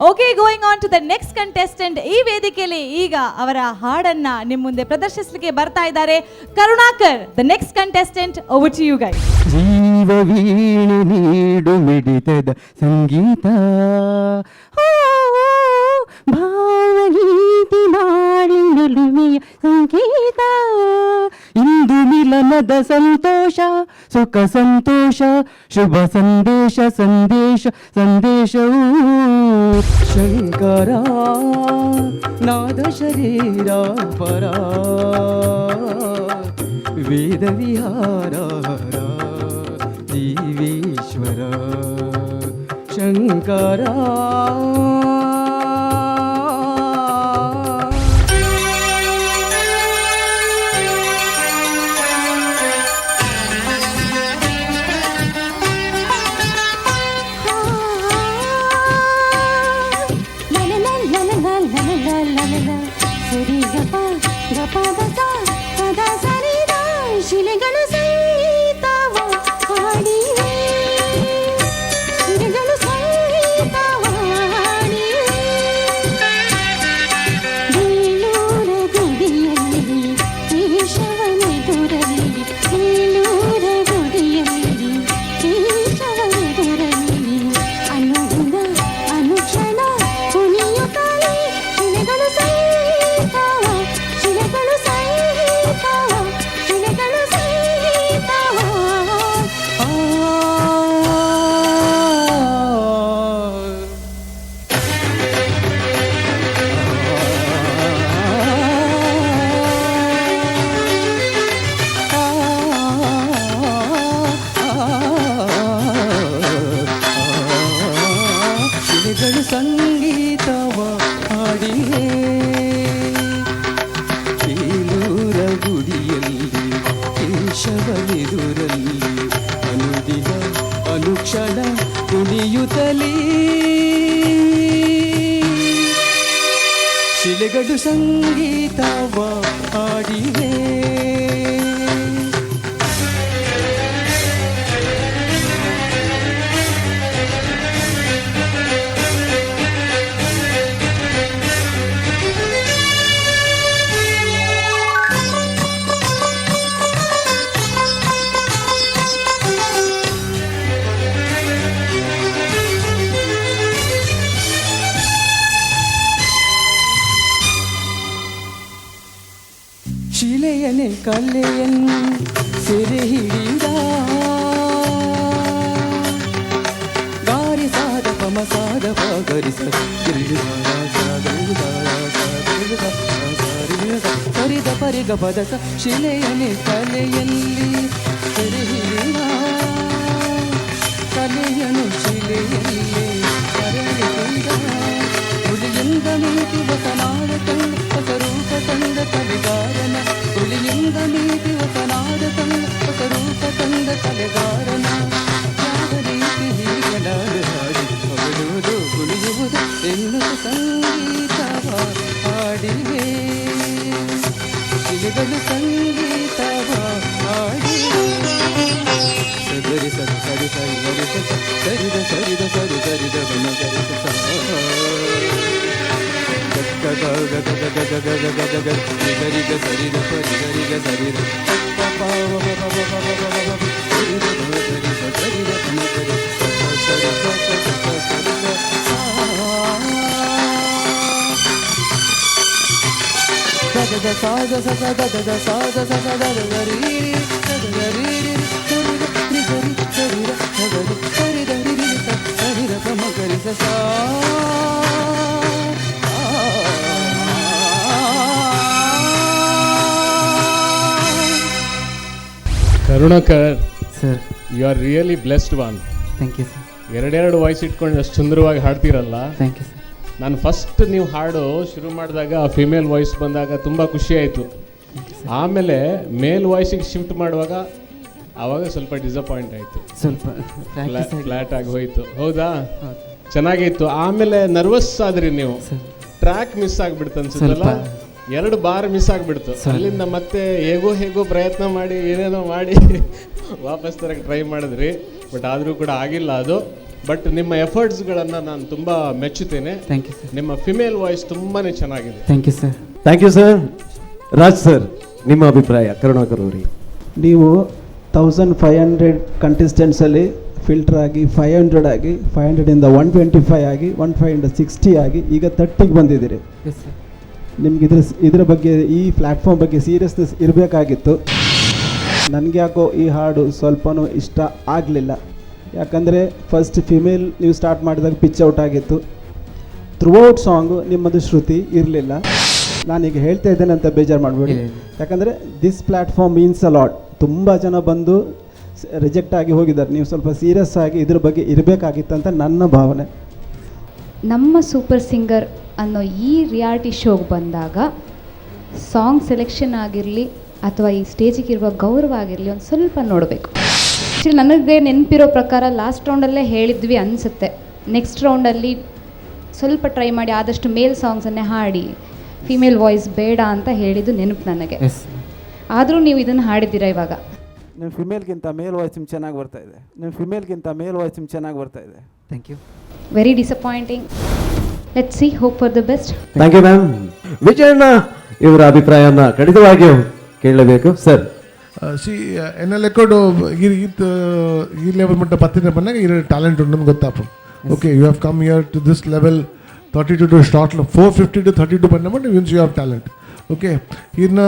Okay, going on to the next contestant. ಈ ವೇದಿಕೆಯಲ್ಲಿ ಈಗ ಅವರ ಹಾಡನ್ನ ನಿಮ್ಮ ಮುಂದೆ ಪ್ರದರ್ಶಿಸಲಿಕ್ಕೆ ಬರ್ತಾ ಇದ್ದಾರೆ Karunakar, the next contestant. Over to you guys.
ಜೀವ ವೀಣೆ ನೀಡು ಮಿಡಿತದ ಸಂಗೀತ, ಭಾವಗೀತಿ ನಾಳಿನಲುಮೆಯ ಸಂಗೀತ, ಇಂದು ಮಿಲನದ ಸಂತೋಷ, ಸುಖ ಸಂತೋಷ, ಶುಭ ಸಂದೇಶ ಸಂದೇಶ ಸಂದೇಶವು. ಶಂಕರ ನಾದ ಶರೀರ ಪರ ವೇದ ವಿಹಾರ ಜೀವೇಶ್ವರ ಶಂಕರ.
ಶಿಲೆಗಳು ಸಂಗೀತವ ಹಾಡಿವೆ, ಶಿಲೆಗಳು ಸಂಗೀತವ ಹಾಡಿವೆ. ಬೇಲೂರ ಗುಡಿಯಲ್ಲಿ ಕೇಶವನೆದುರಲ್ಲಿ, ಬೇಲೂರ ಗುಡಿಯಲ್ಲಿ ಕೇಶವನೆದುರಲ್ಲಿ ಅನುದಿನ ಅನುಕ್ಷಣ ಕುಣಿಯುತ್ತಲೇ ಶಿಲೆಗಳು ಸಂಗೀತವ, ಶಿಲೆಗಳು ಸಂಗೀತವ, ಶಿಲೆಗಳು ಸಂಗೀತವ.
ಶಿಲೆಗಳು ಸಂಗೀತವ ಹಾಡಿವೆ, ಬೇಲೂರ ಗುಡಿಯಲ್ಲಿ ಕೇಶವನೆದುರಲ್ಲಿ ಅನುದಿನ ಅನುಕ್ಷಣ ಕುಣಿಯುತ್ತಲೇ ಶಿಲೆಗಳು ಸಂಗೀತವ ಹಾಡಿವೆ. ಶಿಲೆಯನೆ ಕಲೆಯನ್ನು ಸೆರೆ ಹಿಡಿದ ಗಾರಿ ಸಾದ ಪಮ ಸಾದ ಪ ಗರಿ ಸ ಸರಿದ ಪರಿಗ ಪದ ಸ. ಶಿಲೆಯನೆ ಕಲೆಯಲ್ಲಿ ಸೆರೆ ಹಿಡಿದ ಕಲೆಯನು ಶಿಲೆಯಲ್ಲಿ ಕರೆಯಿಸಿದ ಹುಲಿಯಿಂದ ನೀತಿ ಹೊಸನಾದ ತಂದ ಹೊಸ ರೂಪ ತಂದ ಕಲೆಗಾರನ, ಹುಲಿಯಿಂದ ನೀತಿ ಹೊಸನಾದ ತಂದ ಹೊಸ ರೂಪ ತಂದ ಕಲೆಗಾರನ. ಯಾವ ರೀತಿ ಹೀಗೆ ನಾನು ಹಾಡಿ ಹೊಗಳುವುದು ಕುಣಿಯುವುದು ಎನ್ನುತ್ತ ಸಂಗೀತವ ಹಾಡಿವೆ, ಶಿಲೆಗಳು ಸಂಗೀತವ ಹಾಡಿವೆ. ಸಗರಿ ಸರಿ ಸರಿ ಸರಿ ಸರಿ ಸರಿದ ಸರಿದ ಸರಿ ಸರಿದ ಬನ ಸರಿ ಸ ಗ ಗ ಗ ಗ ಗ ಗ ಗ ಗ ಗ ಗ ಗರಿ ಗ ಸರಿ ಗ ಪರಿ ಗರಿ ಗ ಸರಿ ಗ ಪ ಪ ಪ ಪ ಪ ಪ ಪ ಪ ಪ ಸರಿ ಗ ಗ ಸರಿ ಸ ಸರಿ ಗ ಪ ಮ ಗರಿ ಸ ಸ ಸರಿ ಸ ಸ ಸ ಸರಿ ಸ ಸಾ the the the saw the ಸ ಸ the the the saw the ಸ ಸ the the the ರಿ ರಿ the the the ರಿ ರಿ ರಿ ಸರಿ ಗ ರಿ ಸರಿ ಸರಿ ರ ಸ ಗ ರಿ ಸರಿ the ರಿ ರಿ ಸ ಸರಿ ರ ಪ ಮ ಗ ರಿ ಸ ಸಾ.
Karunakar
sir,
you are really blessed one.
Thank you sir.
ಎರಡೆರಡು ವಾಯ್ಸ್ ಇಟ್ಕೊಂಡು ಅಷ್ಟು ಸುಂದರವಾಗಿ ಹಾಡ್ತೀರಲ್ಲ.
Thank you sir.
ನಾನು ಫಸ್ಟ್ ನೀವು ಹಾಡು ಶುರು ಮಾಡಿದಾಗ ಫಿಮೇಲ್ ವಾಯ್ಸ್ ಬಂದಾಗ ತುಂಬ ಖುಷಿ ಆಯಿತು. ಆಮೇಲೆ ಮೇಲ್ ವಾಯ್ಸಿಗೆ ಶಿಫ್ಟ್ ಮಾಡುವಾಗ ಆವಾಗ ಸ್ವಲ್ಪ ಡಿಸಪಾಯಿಂಟ್ ಆಯಿತು,
ಸ್ವಲ್ಪ practice ಆಗಿ-
ಫ್ಲಾಟ್ ಆಗಿ ಹೋಯಿತು. ಹೌದಾ?
ಹೌದು.
ಚೆನ್ನಾಗಿತ್ತು. ಆಮೇಲೆ ನರ್ವಸ್ ಆದ್ರಿ ನೀವು, ಟ್ರ್ಯಾಕ್ ಮಿಸ್ ಆಗ್ಬಿಡ್ತು ಅನ್ಸುತ್ತಲ್ಲ,
ಸ್ವಲ್ಪ.
2 ಬಾರ್ ಮಿಸ್ ಆಗ್ಬಿಡ್ತು.
Sorry.
ಅಲ್ಲಿಂದ ಮತ್ತೆ ಹೇಗೋ ಹೇಗೋ ಪ್ರಯತ್ನ ಮಾಡಿ ಏನೇನೋ ಮಾಡಿ ವಾಪಸ್ ತರಕ್ಕೆ ಟ್ರೈ ಮಾಡಿದ್ರಿ, ಬಟ್ ಆದರೂ ಕೂಡ ಆಗಿಲ್ಲ ಅದು. ಬಟ್ ನಿಮ್ಮ ಎಫರ್ಟ್ಸ್ಗಳನ್ನು ನಾನು ತುಂಬ ಮೆಚ್ಚುತ್ತೇನೆ.
Thank you sir.
ನಿಮ್ಮ ಫಿಮೇಲ್ ವಾಯ್ಸ್ ತುಂಬಾ ಚೆನ್ನಾಗಿದೆ.
Thank you sir.
Thank you sir. Raj sir, ನಿಮ್ಮ ಅಭಿಪ್ರಾಯ ಕರುಣಾಕರ್ ಅವರಿಗೆ.
ನೀವು 1500 ಕಂಟೆಸ್ಟೆಂಟ್ಸಲ್ಲಿ ಫಿಲ್ಟರ್ ಆಗಿ 500 ಆಗಿ, 500ಇಂದ 125 ಆಗಿ, 1560 ಆಗಿ ಈಗ 30ಗೆ ಬಂದಿದ್ದೀರಿ.
Yes sir.
ನಿಮ್ಗೆ ಇದರ ಬಗ್ಗೆ, ಈ ಪ್ಲ್ಯಾಟ್ಫಾರ್ಮ್ ಬಗ್ಗೆ ಸೀರಿಯಸ್ನೆಸ್ ಇರಬೇಕಾಗಿತ್ತು. ನನಗೆ ಯಾಕೋ ಈ ಹಾಡು ಸ್ವಲ್ಪನೂ ಇಷ್ಟ ಆಗಲಿಲ್ಲ. ಯಾಕಂದರೆ ಫಸ್ಟ್ ಫಿಮೇಲ್ ನೀವು ಸ್ಟಾರ್ಟ್ ಮಾಡಿದಾಗ ಪಿಚ್ ಔಟ್ ಆಗಿತ್ತು. ಥ್ರೂಔಟ್ ಸಾಂಗು ನಿಮ್ಮದು ಶ್ರುತಿ ಇರಲಿಲ್ಲ. ನಾನೀಗ ಹೇಳ್ತಾ ಇದ್ದೇನೆ ಅಂತ ಬೇಜಾರು ಮಾಡಬೇಡಿ, ಯಾಕಂದರೆ this platform means a lot. ತುಂಬ ಜನ ಬಂದು ರಿಜೆಕ್ಟ್ ಆಗಿ ಹೋಗಿದ್ದಾರೆ. ನೀವು ಸ್ವಲ್ಪ ಸೀರಿಯಸ್ ಆಗಿ ಇದ್ರ ಬಗ್ಗೆ ಇರಬೇಕಾಗಿತ್ತು ಅಂತ ನನ್ನ ಭಾವನೆ.
ನಮ್ಮ ಸೂಪರ್ ಸಿಂಗರ್ ಅನ್ನೋ ಈ ರಿಯಾಲಿಟಿ ಶೋಗೆ ಬಂದಾಗ ಸಾಂಗ್ ಸೆಲೆಕ್ಷನ್ ಆಗಿರಲಿ ಅಥವಾ ಈ ಸ್ಟೇಜಿಗಿರುವ ಗೌರವ ಆಗಿರಲಿ ಒಂದು ಸ್ವಲ್ಪ ನೋಡಬೇಕು. ಆ್ಯಕ್ಚುಲಿ ನನಗೆ ನೆನಪಿರೋ ಪ್ರಕಾರ ಲಾಸ್ಟ್ ರೌಂಡಲ್ಲೇ ಹೇಳಿದ್ವಿ ಅನಿಸುತ್ತೆ, ನೆಕ್ಸ್ಟ್ ರೌಂಡಲ್ಲಿ ಸ್ವಲ್ಪ ಟ್ರೈ ಮಾಡಿ ಆದಷ್ಟು ಮೇಲ್ ಸಾಂಗ್ಸನ್ನೇ ಹಾಡಿ, ಫಿಮೇಲ್ ವಾಯ್ಸ್ ಬೇಡ ಅಂತ ಹೇಳಿದ್ದು ನೆನಪು ನನಗೆ. ಆದರೂ ನೀವು ಇದನ್ನು ಹಾಡಿದ್ದೀರಾ ಇವಾಗ.
ನಿಮ್ಮ ಫಿಮೇಲ್ಗಿಂತ ಮೇಲ್ ವಾಯ್ಸ್ ನಿಮ್ಗೆ ಚೆನ್ನಾಗಿ ಬರ್ತಾ ಇದೆ. ನಿಮ್ಮ ಫಿಮೇಲ್ಗಿಂತ ಮೇಲ್ ವಾಯ್ಸ್ ನಿಮ್ಗೆ ಚೆನ್ನಾಗಿ ಬರ್ತಾ ಇದೆ.
Thank you.
Very disappointing. Let's see, hope for the best.
Thank you ma'am. Vijayanna, ಇವರ ಅಭಿಪ್ರಾಯವನ್ನ ಖಂಡಿತವಾಗಿಯೂ ಕೇಳಲೇಬೇಕು ಸರ್.
ಸಿ, ಎನ್ನ ಲೆಕ್ಕಡು ಈ ಈತ್ ಈ ಲೆವೆಲ್ ಮಟ್ಟ ಪತ್ತಿನ ಬಂದಾಗ ಈ ಟ್ಯಾಲೆಂಟ್ ಉಂಟು ಗೊತ್ತಾಪು. Okay, you have come here to this level, 32 to short, 450 to 32 ಬಂದ but means you have talent. Okay, ಇನ್ನು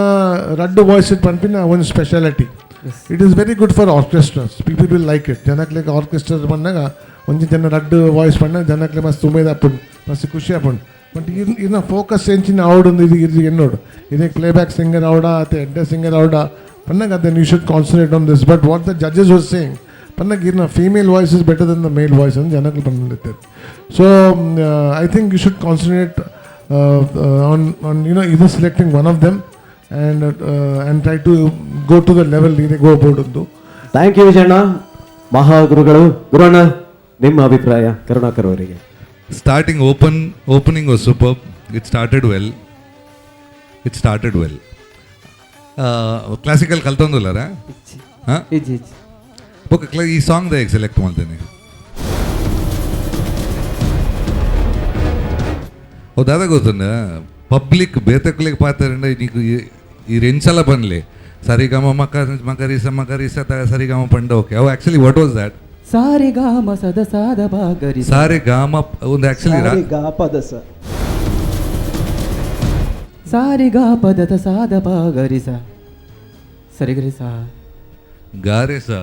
ರಡ್ಡು ವಾಯ್ಸ್ it ಪನ್ಪಿನ ಒಂದು speciality. It is very good for orchestras, people will like it. ಜನಕ್ಲೆಗ್ orchestra ಬಂದಾಗ ಒಂಜಿ ಜನ ರಡ್ಡು voice ಪಂಡ ಜನಕ್ಲೆ ಮಸ್ತ್ ಉಮೇದ್ ಆಪುಂಡು, ಮಸ್ತ್ ಖುಷಿ ಆಪುಂಡು. ಬಟ್ ಇನ್ ಇನ್ನ ಫೋಕಸ್ ಎಂಚಿನ ಆವಡು ಇದು ಇದು ಎನ್ನೋಡು ಇದೇ ಪ್ಲೇಬ್ಯಾಕ್ ಸಿಂಗರ್ ಆವಡ ಅಥವಾ ಎಡ್ಡೆ singer ಆವಡ ಪನ್ನಾಗ, then you should concentrate on this. But what the judges was saying ಪನ್ನಾಗ, ಇರ್ನ female voice is better than the male voice ಅಂತ ಜನಗಳು ಬಂದಿರ್ತಾರೆ. So I think you should concentrate on either selecting one of them and try to go to the level ಇದೆ ಗೋ board.
Thank you Vijayanna. ಮಹಾಗುರುಗಳು ಗುರುಣ್ಣ, ನಿಮ್ಮ ಅಭಿಪ್ರಾಯ ಕರುಣಾಕರ್ ಅವರಿಗೆ.
Starting opening was super. It started well, it started well. Classical ಕಲ್ತೊಂದುಲ್ಲಾರ? ಹಾಂ.
ಇಜ್ಜಿ ಇಜ್ಜಿ.
Okay, ಕ್ಲಾ ಈ song ದಾಯಕ್ select ಮಾಡ್ತೇನೆ. ಓ ದಾದ ಗೊತ್ತುಂಡ, ಪಬ್ಲಿಕ್ ಬೇತಕ್ಲಿಗೆ ಪಾತರಂಡ ನೀಕು ಈ రెంచల పనులే. ಸರಿಗಮ ಮಕ ಮಕರಿಸ ಮಕರಿಸ ತ ಸರಿಗಮ ಪಂಡ. ಓಕೆ, ಅವು ಆ್ಯಕ್ಚುಲಿ what was that?
ಸಾರಿ ಗಾಮ ಸದ ಸಾದ ಬಾ ಗರಿ.
ಸಾರಿ ಗಾಮ ಒಂದು ಆ್ಯಕ್ಚುಲಿ
ಸಾರಿ ಗಾ ಪದ ಸ.
ಸಾರಿ ಗಾ ಪದದ ಸಾದ ಬಾ ಗರಿ ಸ ಸರಿ ಗರಿ ಸಾ.
ಗಾರೆ ಸಾ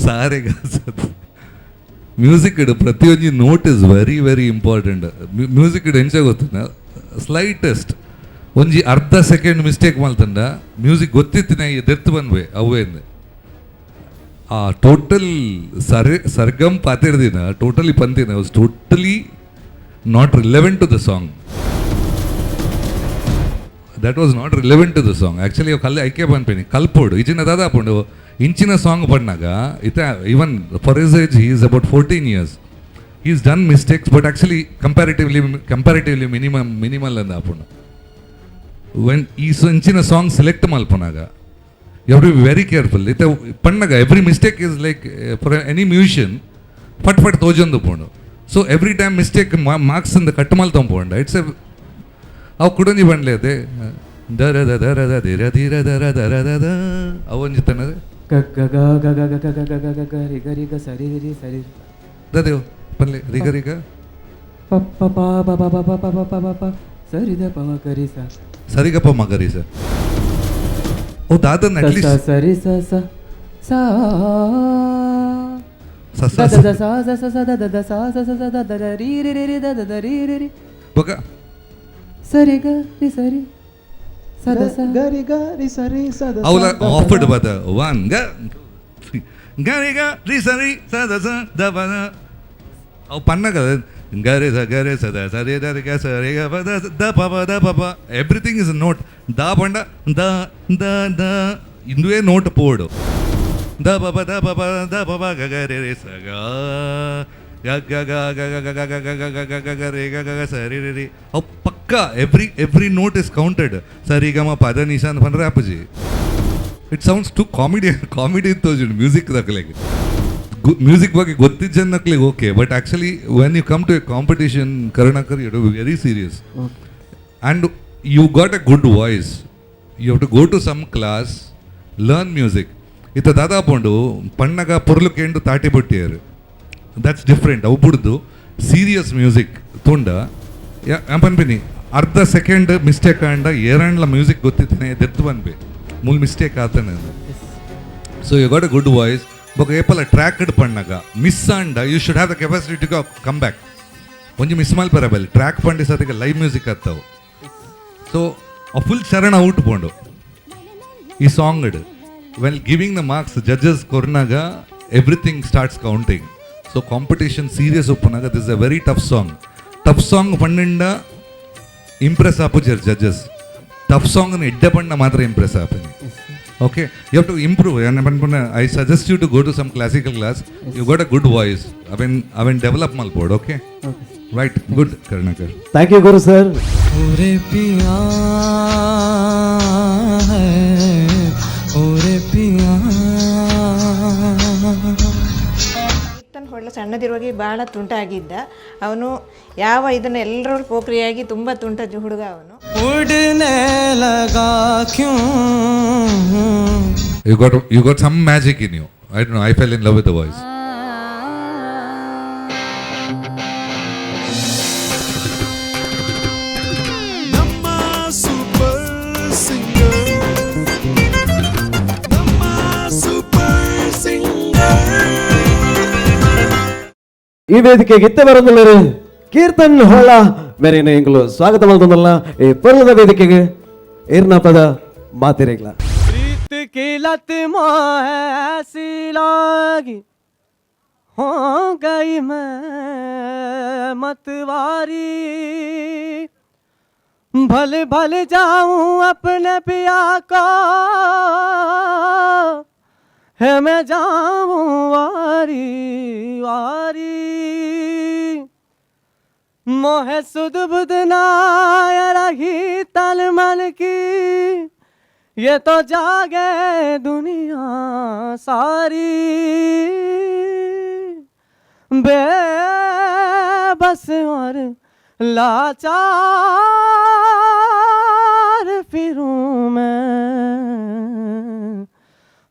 ಸಾರೆ ಗಾ ಮ್ಯೂಸಿಕ್ ಇಡು. ಪ್ರತಿಯೊಂದು note is very very important music ಇಡು. ಎಂಚ ಗೊತ್ತುಂಡ, ಸ್ಲೈಟೆಸ್ಟ್ ಒಂಜಿ ಅರ್ಧ ಸೆಕೆಂಡ್ ಮಿಸ್ಟೇಕ್ ಮಲ್ತಂಡ ಮ್ಯೂಸಿಕ್ ಗೊತ್ತಿತ್ತಿನ ದೆರ್ತು ಬಂದ್ವೆ ಅವೇಂದು. ಆ ಟೋಟಲ್ ಸರಿ ಸರ್ಗಮ್ ಪಾತಿರ್ದಿನ ಟೋಟಲಿ ಪಂತಿನ was totally not relevant to the song. That was not relevant to the song actually. ಕಲ್ ಐಕೆ ಪನ್ಪಿನಿ ಕಲ್ಪೋಡು ಇಚಿನ ದಾದಾಪುಂಡು ಇಂಚಿನ ಸಾಂಗ್ ಪಣ್ಣಾಗ ಇತ. Even for his age, he is about 14 years, he's done mistakes, but actually comparatively minimum minimal ಅಂದ ಆಪುಂಡು. When ಈ ಇಂಚಿನ song select ಮಲ್ಪುನಾಗ you have to be very careful. ಇತ್ತೆ ಪಣ್ಣಗ every mistake is like, for any musician, ಫಟ್ ಫಟ್ ತೋಜೊಂದು ಪೋಂಡು. So every time mistake marks ಇಂದ ಕಟ್ ಮಲ್ತೊಂಪೋಂಡ. It's A ಅವು ಕುಡೊಂಜಿ ಬಂಡ್ಲೆ ಅದೇ ದರ the ದರ the ಧಿರ ಧಿರ ದರ ದರ the the ಅವು ಒಂಜಿ ತನ್ನದು.
ಗ ಗ ಗ ಗ ಗ ಗ ಗ ಗ ಗ ಗ ಗ ರಿ ಗ ರಿ ಗ ಸರಿ ರಿ ಸರಿ.
ದದೇವ್ ಪನ್ಲೆ ರಿಗ ರಿಗ.
ಪ ಪ ಪ ಪ ಪ ಪ ಪ ಪ ಪ ಪ ಪ ಸರಿ the ಪ ಮ ಗರಿ ಸ.
ಸರಿಗಪ್ಪ ಮಗರಿ ಸರ್. ಓ ದಾದನ್
ಸ
ಅಟ್ಲೀಸ್ಟ್
ಸ ಸರಿ ಸ ಸ ಸಾ
ಸ ಸ
the the the ಸ ಸ ಸ ಸ the the the ಸ ಸ ಸ ಸ the the the ರಿ ರಿ ರಿ ರಿ the the the ರಿ ರಿ ರಿ.
ಬೊಕ
ಸರಿ ಗ ರಿ ಸರಿ ಸ the ಸ.
ಗರಿ ಗರಿ ಸರಿ ಸದ
ಅವಲ ಆಫ್ it ಬದ ಒನ್ ಗ ಗರಿ ಗ ರಿ ಸರಿ ಸ the ಸ the ಪ the. ಅವು ಪನ್ನಗ ಗರಿ ಸ ಗರಿ ಸ the ಸರಿ the ರಿ ಗ ಸ ರಿ ಗ ಪ the ಸ the ಪ ಪ the ಪ ಪ. Everything is note. The ಪಂಡ the the the ಇಂದುವೇ ನೋಟ್ ಪೋಡು. The ಪ ಪ the ಪ ಪ the ಪ ಪ ಗ ಗ ರಿ ರಿ ಸ ಗ ಗ ಗ ಗ ಗ ಗ ಗ ಗ ಗ ಗ ಗ ಗ ಗ ಗ ರಿ ಗ ಗ ಗ ಸ ರಿ ರಿ ರಿ. ಅವು ಪಕ್ಕ every note is counted. ಸರಿ ಗ ಮ ಪದ Nishan ಪಂಡ್ರೆ ಅಪ್ಪಜಿ. It sounds too comedy comedy ತೋಜುಂಡು ಮ್ಯೂಸಿಕ್ ದಕ್ಕಲೆಗ್. ಮ್ಯೂಸಿಕ್ ಬಗ್ಗೆ ಗೊತ್ತಿದ್ದ ಜನಕ್ಲಿಗೆ okay, but actually when you come to a competition, Karunakar, you to be very serious and you got a good voice. You have to go to some class, learn music. ಇತ್ತ ದಾದಾಪುಂಡು ಪಣ್ಣಗ ಪೊರ್ಲು ಕೇಂಡು ತಾಟಿ ಬೊಟ್ಟಿಯರು, that's different. ಅವು ಬುಡ್ದು serious music ತುಂಡ ಪನ್ಪಿನಿ ಅರ್ಧ second mistake ಆಂಡ ಏರಂಡ್ಲ music ಗೊತ್ತಿದ್ದೇನೆ ದೆತ್ತು ಪನ್ಪೆ ಮೂಲ ಮಿಸ್ಟೇಕ್ ಆತನೆ. So you got a good voice. ಬೊಕ ಏಪಲ ಟ್ರ್ಯಾಕ್ಡ್ ಪಣ್ಣಗ ಮಿಸ್ ಆಂಡ you should have the capacity to come back. ಒಂಜಿ ಮಿಸ್ ಮಲ್ಪರ ಬಲ್ಲಿ. ಟ್ರ್ಯಾಕ್ ಪಂಡಿ ಸತಿಗೆ ಲೈವ್ ಮ್ಯೂಸಿಕ್ ಆತ್ತವು. ಸೊ ಫುಲ್ ಚರಣ ಔಟ್ ಪೋಂಡು ಈ song. When giving the marks, judges ಕೊರ್ನಾಗ everything starts counting. So competition serious ಉಪ್ಪುನಾಗ this a very tough song. Tough song ಪಂಡಿಂಡ Impress ಆಪುಜರ್ judges. Tough song ಎಡ್ಡೆ ಪಂಡ ಮಾತ್ರ Impress ಆಪನಿ. Okay, you have to improve. I suggest you to go to some classical class. You got a good voice. ಅವೆನ್ ಅವೆನ್ develop ಮಲ್ಪೋಡು. Okay, right, good Karunakar.
Thank you Guru sir.
पूरे पिया है। ಪಿಯಾ.
ಕೀರ್ತನ್ ಹೊಳ್ಳ ಸಣ್ಣದಿರುವಾಗೆ ಭಾಳ ತುಂಟ ಆಗಿದ್ದ ಅವನು. ಯಾವ ಇದನ್ನು ಎಲ್ಲರೂ ಪೋಖ್ರಿಯಾಗಿ ತುಂಬ ತುಂಟ ಹುಡುಗ ಅವನು.
ಉಡನೆ ಲಗಾ Q.
You got some magic in you. I don't know. I fell in love with the voice.
ನಮ್ಮ ಸೂಪರ್ ಸಿಂಗರ್, ನಮ್ಮ ಸೂಪರ್ ಸಿಂಗರ್.
ಈ ವೇದಿಕೆಗೆ ಇತ್ತೆ ಬರೋದಿಲ್ಲರು ಕೀರ್ತನ್ ಹೊಳ್ಳ ಮೇರಿನ ಇಂಗ್ಲು ಸ್ವಾಗತ ಮಾಡ್ತಂದಲ್ಲ ಈ ಪರ್ವದ ವೇದಿಕೆಗೆ ಏರ್ನ ಪದ ಮಾತಿರೇಗ್ಲ.
प्रीत की लत मोह ऐसी लागी, हो गई मैं मतवारी। भल भल जाऊं अपने पिया को, है मैं जाऊं वारी वारी। मोह सुध बुध ना रही तन मन की, ये तो जागे दुनिया सारी। बेबस और लाचार फिरूं मैं,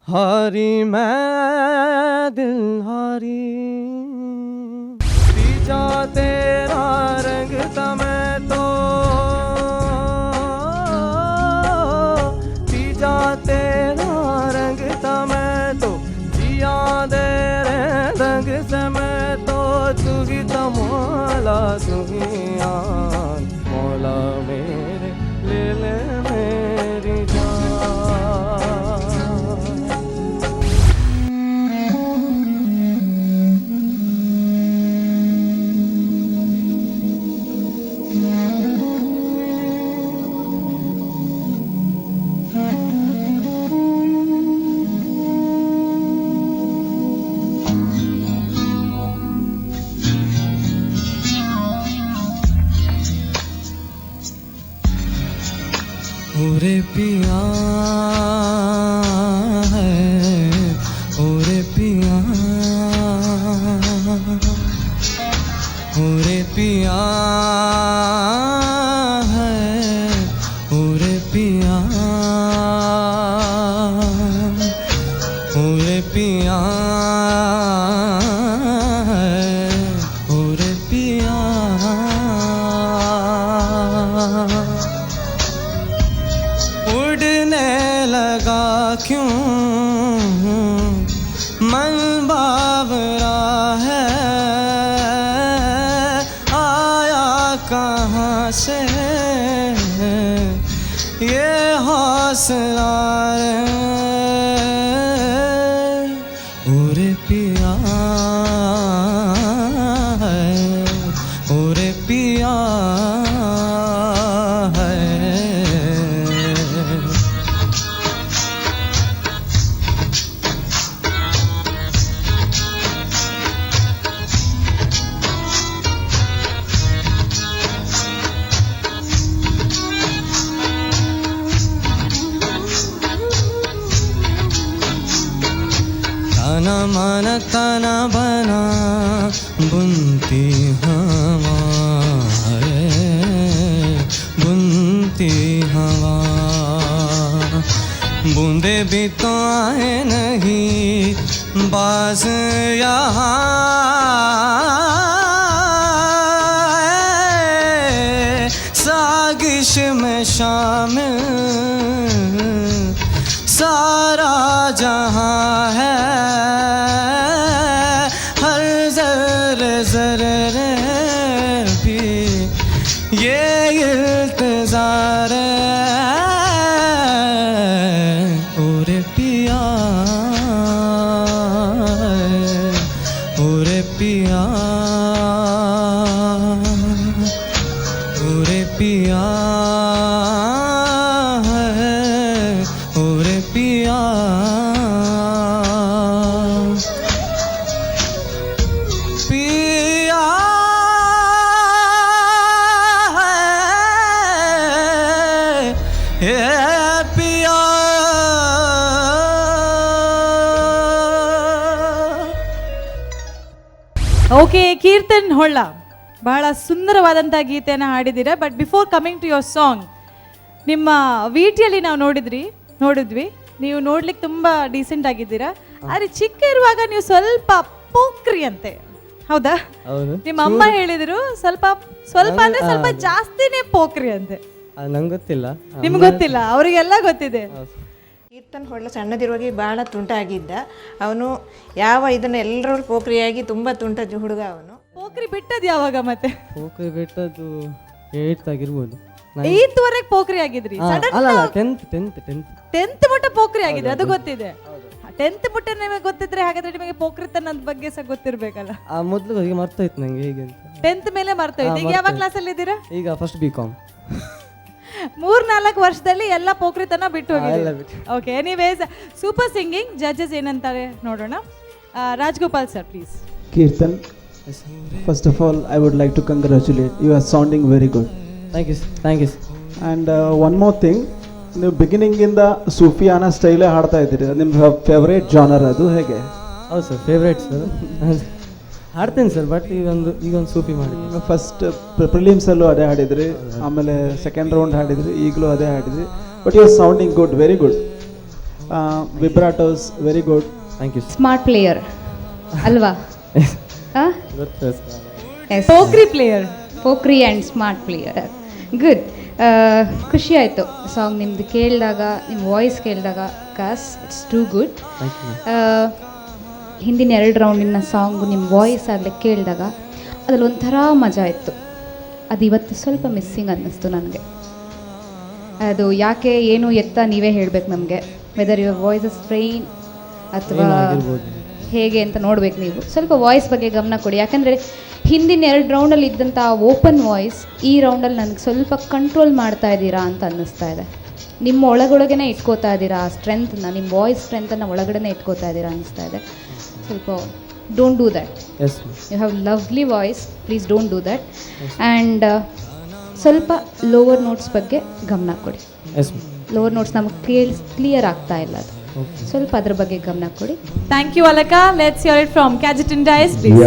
हारी मैं दिल हारी। तीजा तेरा रंग था मैं तो, तीजा तेरा रंग था मैं तो, जिया दे रे रंग से मैं तो। तू ही तो मौला तू ही आन, मौला मेरे ले ले मेरी जान। ओरे पिया है, ओरे पिया, ओरे पिया है, ओरे पिया, ओरे पिया है, ओरे पिया। उड़ने लगा क्यों मन बावरा है, आया कहाँ से ये हौसला रे। ओरे पिया है, ओरे पिया है। ताना माना ताना बना बुनती हवा है, बुनती हवा। बूंदे भी तो आए नहीं बाज यहाँ, सागिश में शामिल सारा जहाँ है। हर जर्रे जर्रे भी ये इल्तज़ार है। ओरे पिया, ओरे पिया, ओरे पिया है, ओरे पिया। पिया है, ए पिया।
Okay, Keerthan Holla, ಬಹಳ ಸುಂದರವಾದಂಥ ಗೀತೆಯನ್ನು ಹಾಡಿದ್ದೀರಾ. But before coming to your song, ನಿಮ್ಮ ವಿಟಿಯಲ್ಲಿ ನಾವು ನೋಡಿದ್ವಿ, ನೀವು ನೋಡ್ಲಿಕ್ಕೆ ತುಂಬ ಡೀಸೆಂಟ್ ಆಗಿದ್ದೀರಾ. ಆದರೆ ಚಿಕ್ಕ ಇರುವಾಗ ನೀವು ಸ್ವಲ್ಪ ಪೋಕ್ರಿ ಅಂತೆ, ಹೌದಾ? ನಿಮ್ಮ ಅಮ್ಮ ಹೇಳಿದ್ರು ಸ್ವಲ್ಪ ಸ್ವಲ್ಪ ಅಂದ್ರೆ ಸ್ವಲ್ಪ ಜಾಸ್ತಿನೇ ಪೋಕ್ರಿ ಅಂತೆ.
ನಂಗೆ ಗೊತ್ತಿಲ್ಲ.
ನಿಮ್ಗೆ ಗೊತ್ತಿಲ್ಲ, ಅವರಿಗೆಲ್ಲ ಗೊತ್ತಿದೆ.
ಕೀರ್ತನ್ ಹೊಳ್ಳ ಸಣ್ಣದಿರುವಾಗ ಭಾಳ ತುಂಟ ಆಗಿದ್ದ ಅವನು. ಯಾವ ಇದನ್ನು ಎಲ್ಲರೂ ಪೋಖ್ರಿಯಾಗಿ ತುಂಬ ತುಂಟ ಹುಡುಗ ಅವನು.
ಪೋಖ್ರಿ ಬಿಟ್ಟದ್ದು ಯಾವಾಗ ಮತ್ತೆ?
ಪೋಖ್ರಿ ಬಿಟ್ಟದ್ದು 8th ಆಗಿರ್ಬೋದು.
8th ವರೆಗೆ ಪೋಖ್ರಿ ಆಗಿದ್ರಿ?
ಅಲ್ಲ, 10th
ಮುಟ್ಟ ಪೋಖ್ರಿ ಆಗಿದೆ, ಅದು ಗೊತ್ತಿದೆ. 10th ಮುಟ್ಟ ನಿಮಗೆ ಗೊತ್ತಿದ್ರೆ ಹಾಗಾದ್ರೆ ನಿಮಗೆ ಪೋಖ್ರಿತನದ ಬಗ್ಗೆ ಸಹ ಗೊತ್ತಿರ್ಬೇಕಲ್ಲ.
ಮೊದಲು ಈಗ ಮರ್ತೋಯ್ತು ನಂಗೆ ಹೇಗೆ ಅಂತ.
10th ಮೇಲೆ ಮರ್ತೋಯ್ತು. ಈಗ ಯಾವ ಕ್ಲಾಸಲ್ಲಿ ಇದ್ದೀರಾ?
ಈಗ ಫಸ್ಟ್ BCom.
3-4 ವರ್ಷದಲ್ಲಿ ಎಲ್ಲ ಪೋಖ್ರಿತನ ಬಿಟ್ಟು ಹೋಗಿದೆ. Okay, anyways super singing. Judges ಏನಂತಾರೆ ನೋಡೋಣ. Rajgopal sir, please.
Keerthan, first of all I would like to congratulate you, are sounding very good.
Thank you sir, thank you sir.
And one more thing, ನೀವು ಬಿಗಿನಿಂಗಿಂದ ಸೂಫಿಯಾನ ಸ್ಟೈಲೇ ಹಾಡ್ತಾ ಇದ್ದೀರಿ, ನಿಮ್ಮ favourite genre ಅದು ಹೇಗೆ?
ಹೌದು sir, favourite sir, ಹಾಡ್ತೇನೆ sir. But ಈಗೊಂದು ಸೂಫಿ ಮಾಡಿದ್ದೀನಿ.
ಫಸ್ಟ್ ಪ್ರಿಲಿಮ್ಸಲ್ಲೂ ಅದೇ ಹಾಡಿದ್ರಿ, ಆಮೇಲೆ ಸೆಕೆಂಡ್ ರೌಂಡ್ ಹಾಡಿದ್ರಿ, ಈಗಲೂ ಅದೇ ಹಾಡಿದ್ರಿ. But you are sounding good, very good. Vibratos very good.
Thank you.
Smart player ಅಲ್ವಾ?
ಪೋಖ್ರಿ ಪ್ಲೇಯರ್,
ಪೋಖ್ರಿ ಆ್ಯಂಡ್ ಸ್ಮಾರ್ಟ್ ಪ್ಲೇಯರ್. ಗುಡ್. ಖುಷಿ ಆಯಿತು ಸಾಂಗ್ ನಿಮ್ಮದು ಕೇಳಿದಾಗ, ನಿಮ್ಮ ವಾಯ್ಸ್ ಕೇಳಿದಾಗ. ಕಾಸ್ it's too good. ಹಿಂದಿನ 2 ರೌಂಡಿನ ಸಾಂಗು ನಿಮ್ಮ ವಾಯ್ಸ್ ಆಗಲಿ ಕೇಳಿದಾಗ ಅದ್ರಲ್ಲಿ ಒಂಥರ ಮಜಾ ಇತ್ತು. ಅದು ಇವತ್ತು ಸ್ವಲ್ಪ ಮಿಸ್ಸಿಂಗ್ ಅನ್ನಿಸ್ತು ನನಗೆ. ಅದು ಯಾಕೆ ಏನು ಎತ್ತ ನೀವೇ ಹೇಳಬೇಕು ನಮಗೆ. ವೆದರ್ your voice strain ಅಥವಾ ಹೇಗೆ ಅಂತ ನೋಡ್ಬೇಕು ನೀವು. ಸ್ವಲ್ಪ ವಾಯ್ಸ್ ಬಗ್ಗೆ ಗಮನ ಕೊಡಿ, ಯಾಕಂದರೆ ಹಿಂದಿನ 2 ರೌಂಡಲ್ಲಿ ಇದ್ದಂಥ ಓಪನ್ ವಾಯ್ಸ್ ಈ ರೌಂಡಲ್ಲಿ ನನಗೆ ಸ್ವಲ್ಪ ಕಂಟ್ರೋಲ್ ಮಾಡ್ತಾ ಇದ್ದೀರಾ ಅಂತ ಅನ್ನಿಸ್ತಾ ಇದೆ. ನಿಮ್ಮ ಒಳಗೊಳಗೇ ಇಟ್ಕೋತಾ ಇದ್ದೀರಾ ಆ ಸ್ಟ್ರೆಂತನ್ನ, ನಿಮ್ಮ ವಾಯ್ಸ್ ಸ್ಟ್ರೆಂತನ್ನು ಒಳಗಡೆನೇ ಇಟ್ಕೋತಾ ಇದ್ದೀರಾ ಅನ್ನಿಸ್ತಾ ಇದೆ. ಸ್ವಲ್ಪ don't do that. You have lovely voice, please don't do that. And ಸ್ವಲ್ಪ ಲೋವರ್ ನೋಟ್ಸ್ ಬಗ್ಗೆ ಗಮನ ಕೊಡಿ. ಲೋವರ್ ನೋಟ್ಸ್ ನಮಗೆ ಕ್ಲಿಯರ್ ಆಗ್ತಾ ಇಲ್ಲ, ಅದು ಸ್ವಲ್ಪ ಅದ್ರ ಬಗ್ಗೆ ಗಮನ ಕೊಡಿ.
Thank you Alaka. Let's hear it from Cajetan Dias, please.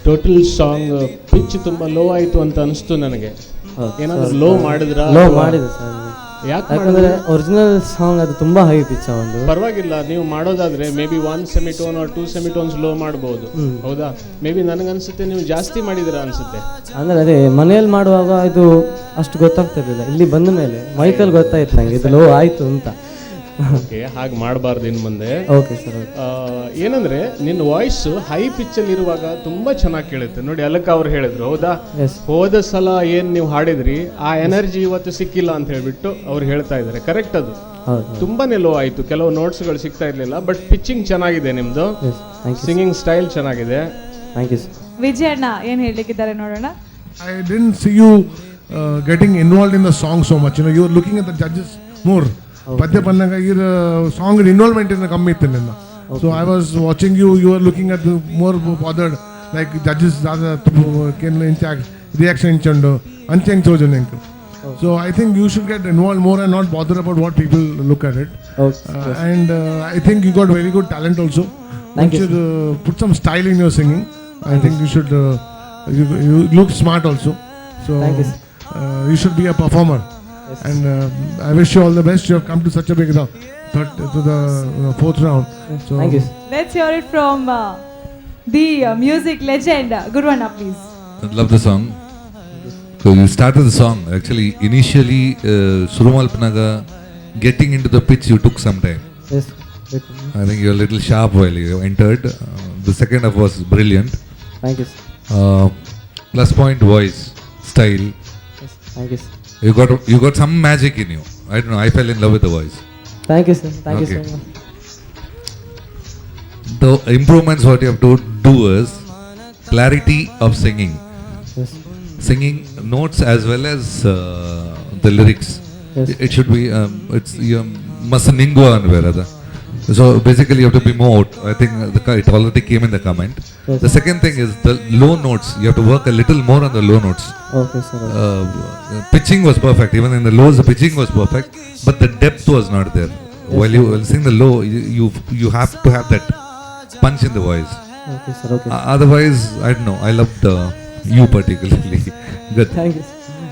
Total song pitch ತುಂಬ ಲೋ ಆಯಿತು ಅಂತ ಅನಿಸ್ತು ನನಗೆ. ಏನಾದರೂ ಲೋ ಮಾಡಿದ್ರಾ?
ಲೋ ಮಾಡಿದೆ ಸರ್. ಯಾಕಂದರೆ ಒರಿಜಿನಲ್ ಸಾಂಗ್ ಅದು ತುಂಬ ಹೈ ಪಿಚ್ ಒಂದು.
ಪರವಾಗಿಲ್ಲ, ನೀವು ಮಾಡೋದಾದ್ರೆ maybe 1 semitone or 2 semitones low ಮಾಡ್ಬೋದು, ಹೌದಾ? ಮೇ ಬಿ ನನಗನ್ಸುತ್ತೆ ನೀವು ಜಾಸ್ತಿ ಮಾಡಿದಿರಾ ಅನ್ಸುತ್ತೆ.
ಅಂದರೆ ಅದೇ ಮನೆಯಲ್ಲಿ ಮಾಡುವಾಗ ಇದು ಅಷ್ಟು ಗೊತ್ತಾಗ್ತಿರ್ಲಿಲ್ಲ, ಇಲ್ಲಿ ಬಂದ ಮೇಲೆ ಮೈಕಲ್ಲಿ ಗೊತ್ತಾಯ್ತು ನನಗೆ ಇದು ಲೋ ಆಯಿತು ಅಂತ.
ಓಕೆ, ಹಾಗೆ ಮಾಡಬಾರ್ದು ಇನ್ನು ಮುಂದೆ.
Okay sir.
ಏನಂದ್ರೆ ನಿನ್ನ ವಾಯ್ಸ್ ಹೈ ಪಿಚ್ಚಲ್ಲಿ ಇರುವಾಗ ತುಂಬಾ ಚೆನ್ನಾಗಿ ಕೇಳುತ್ತೆ ನೋಡಿ. ಅಲಕ್ಕ ಅವ್ರು ಹೇಳಿದ್ರು, ಹೌದಾ? ಹೋದ ಸಲ ಏನ್ ನೀವು ಹಾಡಿದ್ರಿ ಆ ಎನರ್ಜಿ ಇವತ್ತು ಸಿಕ್ಕಿಲ್ಲ ಅಂತ ಹೇಳ್ಬಿಟ್ಟು ಅವ್ರು ಹೇಳ್ತಾ ಇದ್ದಾರೆ. ಕರೆಕ್ಟ್, ಅದು ತುಂಬಾನೇ ಲೋ ಆಯ್ತು, ಕೆಲವು ನೋಟ್ಸ್ಗಳು ಸಿಗ್ತಾ ಇರ್ಲಿಲ್ಲ. ಬಟ್ ಪಿಚ್ಚಿಂಗ್ ಚೆನ್ನಾಗಿದೆ ನಿಮ್ದು, ಸಿಂಗಿಂಗ್ ಸ್ಟೈಲ್ ಚೆನ್ನಾಗಿದೆ.
Thank you sir.
ವಿಜಯಣ್ಣ ಏನ್ ಹೇಳಲಿಕ್ಕಿದ್ದಾರೆ ನೋಡೋಣ.
I didn't see you getting involved in the song so much. You know, you are looking at the judges more. ಪದ್ಯ ಬಂದಾಗ ಈ ಸಾಂಗ್ ಇನ್ವಾಲ್ವ್ಮೆಂಟ್ ಇನ್ನ ಕಮ್ಮಿ ಇತ್ತು ನಿನ್ನ. So I was watching you, you are looking at more bothered like judges reaction ಇಂಚಂಡು ಅಂಚೆ ಹೆಂಗೆ ಚೋಜನ್ ಎಂಕ್. So I think you should get involve more and not bother about what people look at it. And I think you got very good talent also. You should put some style in your singing. I think you should you look smart also. So you should be a performer. Yes. And I wish you all the best. You have come to such a big round, third to the fourth round. So
thank you.
Let's hear it from the music legend Guruvanna, please.
I love the song. So you started the song actually initially Surumalpanaga, getting into the pitch you took some time.
Yes.
I think you were a little sharp while you entered. The second half was brilliant.
Thank you, sir.
Plus point voice, style.
Yes, thank you, sir.
You got some magic in you. I don't know. I fell in love with the voice.
Thank you, sir. Thank you so much.
The improvements what you have to do is clarity of singing.
Yes.
Singing notes as well as the lyrics.
Yes.
It should be it's you must ningua anverada. So basically you have to be more out. I think it already came in the comment.
Yes.
The second thing is the low notes. You have to work a little more on the low notes.
Okay, sir.
Pitching was perfect. Even in the lows, the pitching was perfect, but the depth was not there.
Yes,
While you sing the low, you have to have that punch in the voice.
Okay sir, okay.
Otherwise, I know, I love the you particularly. Good.
Thank you,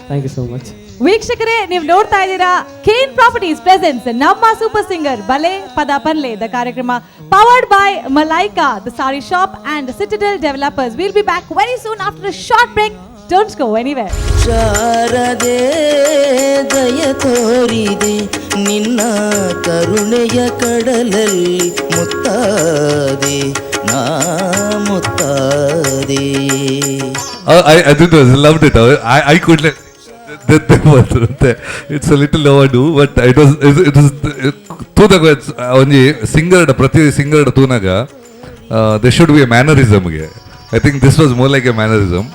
thank you so much.
ವೀಕ್ಷಕರೇ, ನೀವು ನೋಡ್ತಾ ಇದ್ದೀರಾ ಕೇನ್ properties presents ನಮ್ಮ super singer ಬಲೆ ಪದ ಪನ್ಲೆ the ಕಾರ್ಯಕ್ರಮ, powered by Malaika the saree shop and Citadel Developers. We'll be back very soon after short break. Don't go anywhere.
ಶಾರದೆ, ದಯ ತೋರಿದೆ, ನಿನ್ನ ಕರುಣೆಯ ಕಡಲಲ್ಲಿ ಮುತ್ತಾದೆ, ನಾ ಮುತ್ತಾದೆ.
I did loved it. I could like it's a little overdo, but it was ತೂದಾಗ ಒಂಜಿ singer, ಪ್ರತಿ singer ತೂನಾಗ there should be A ಮ್ಯಾನರಿಸಮ್ಗೆ. I think this was more like a mannerism.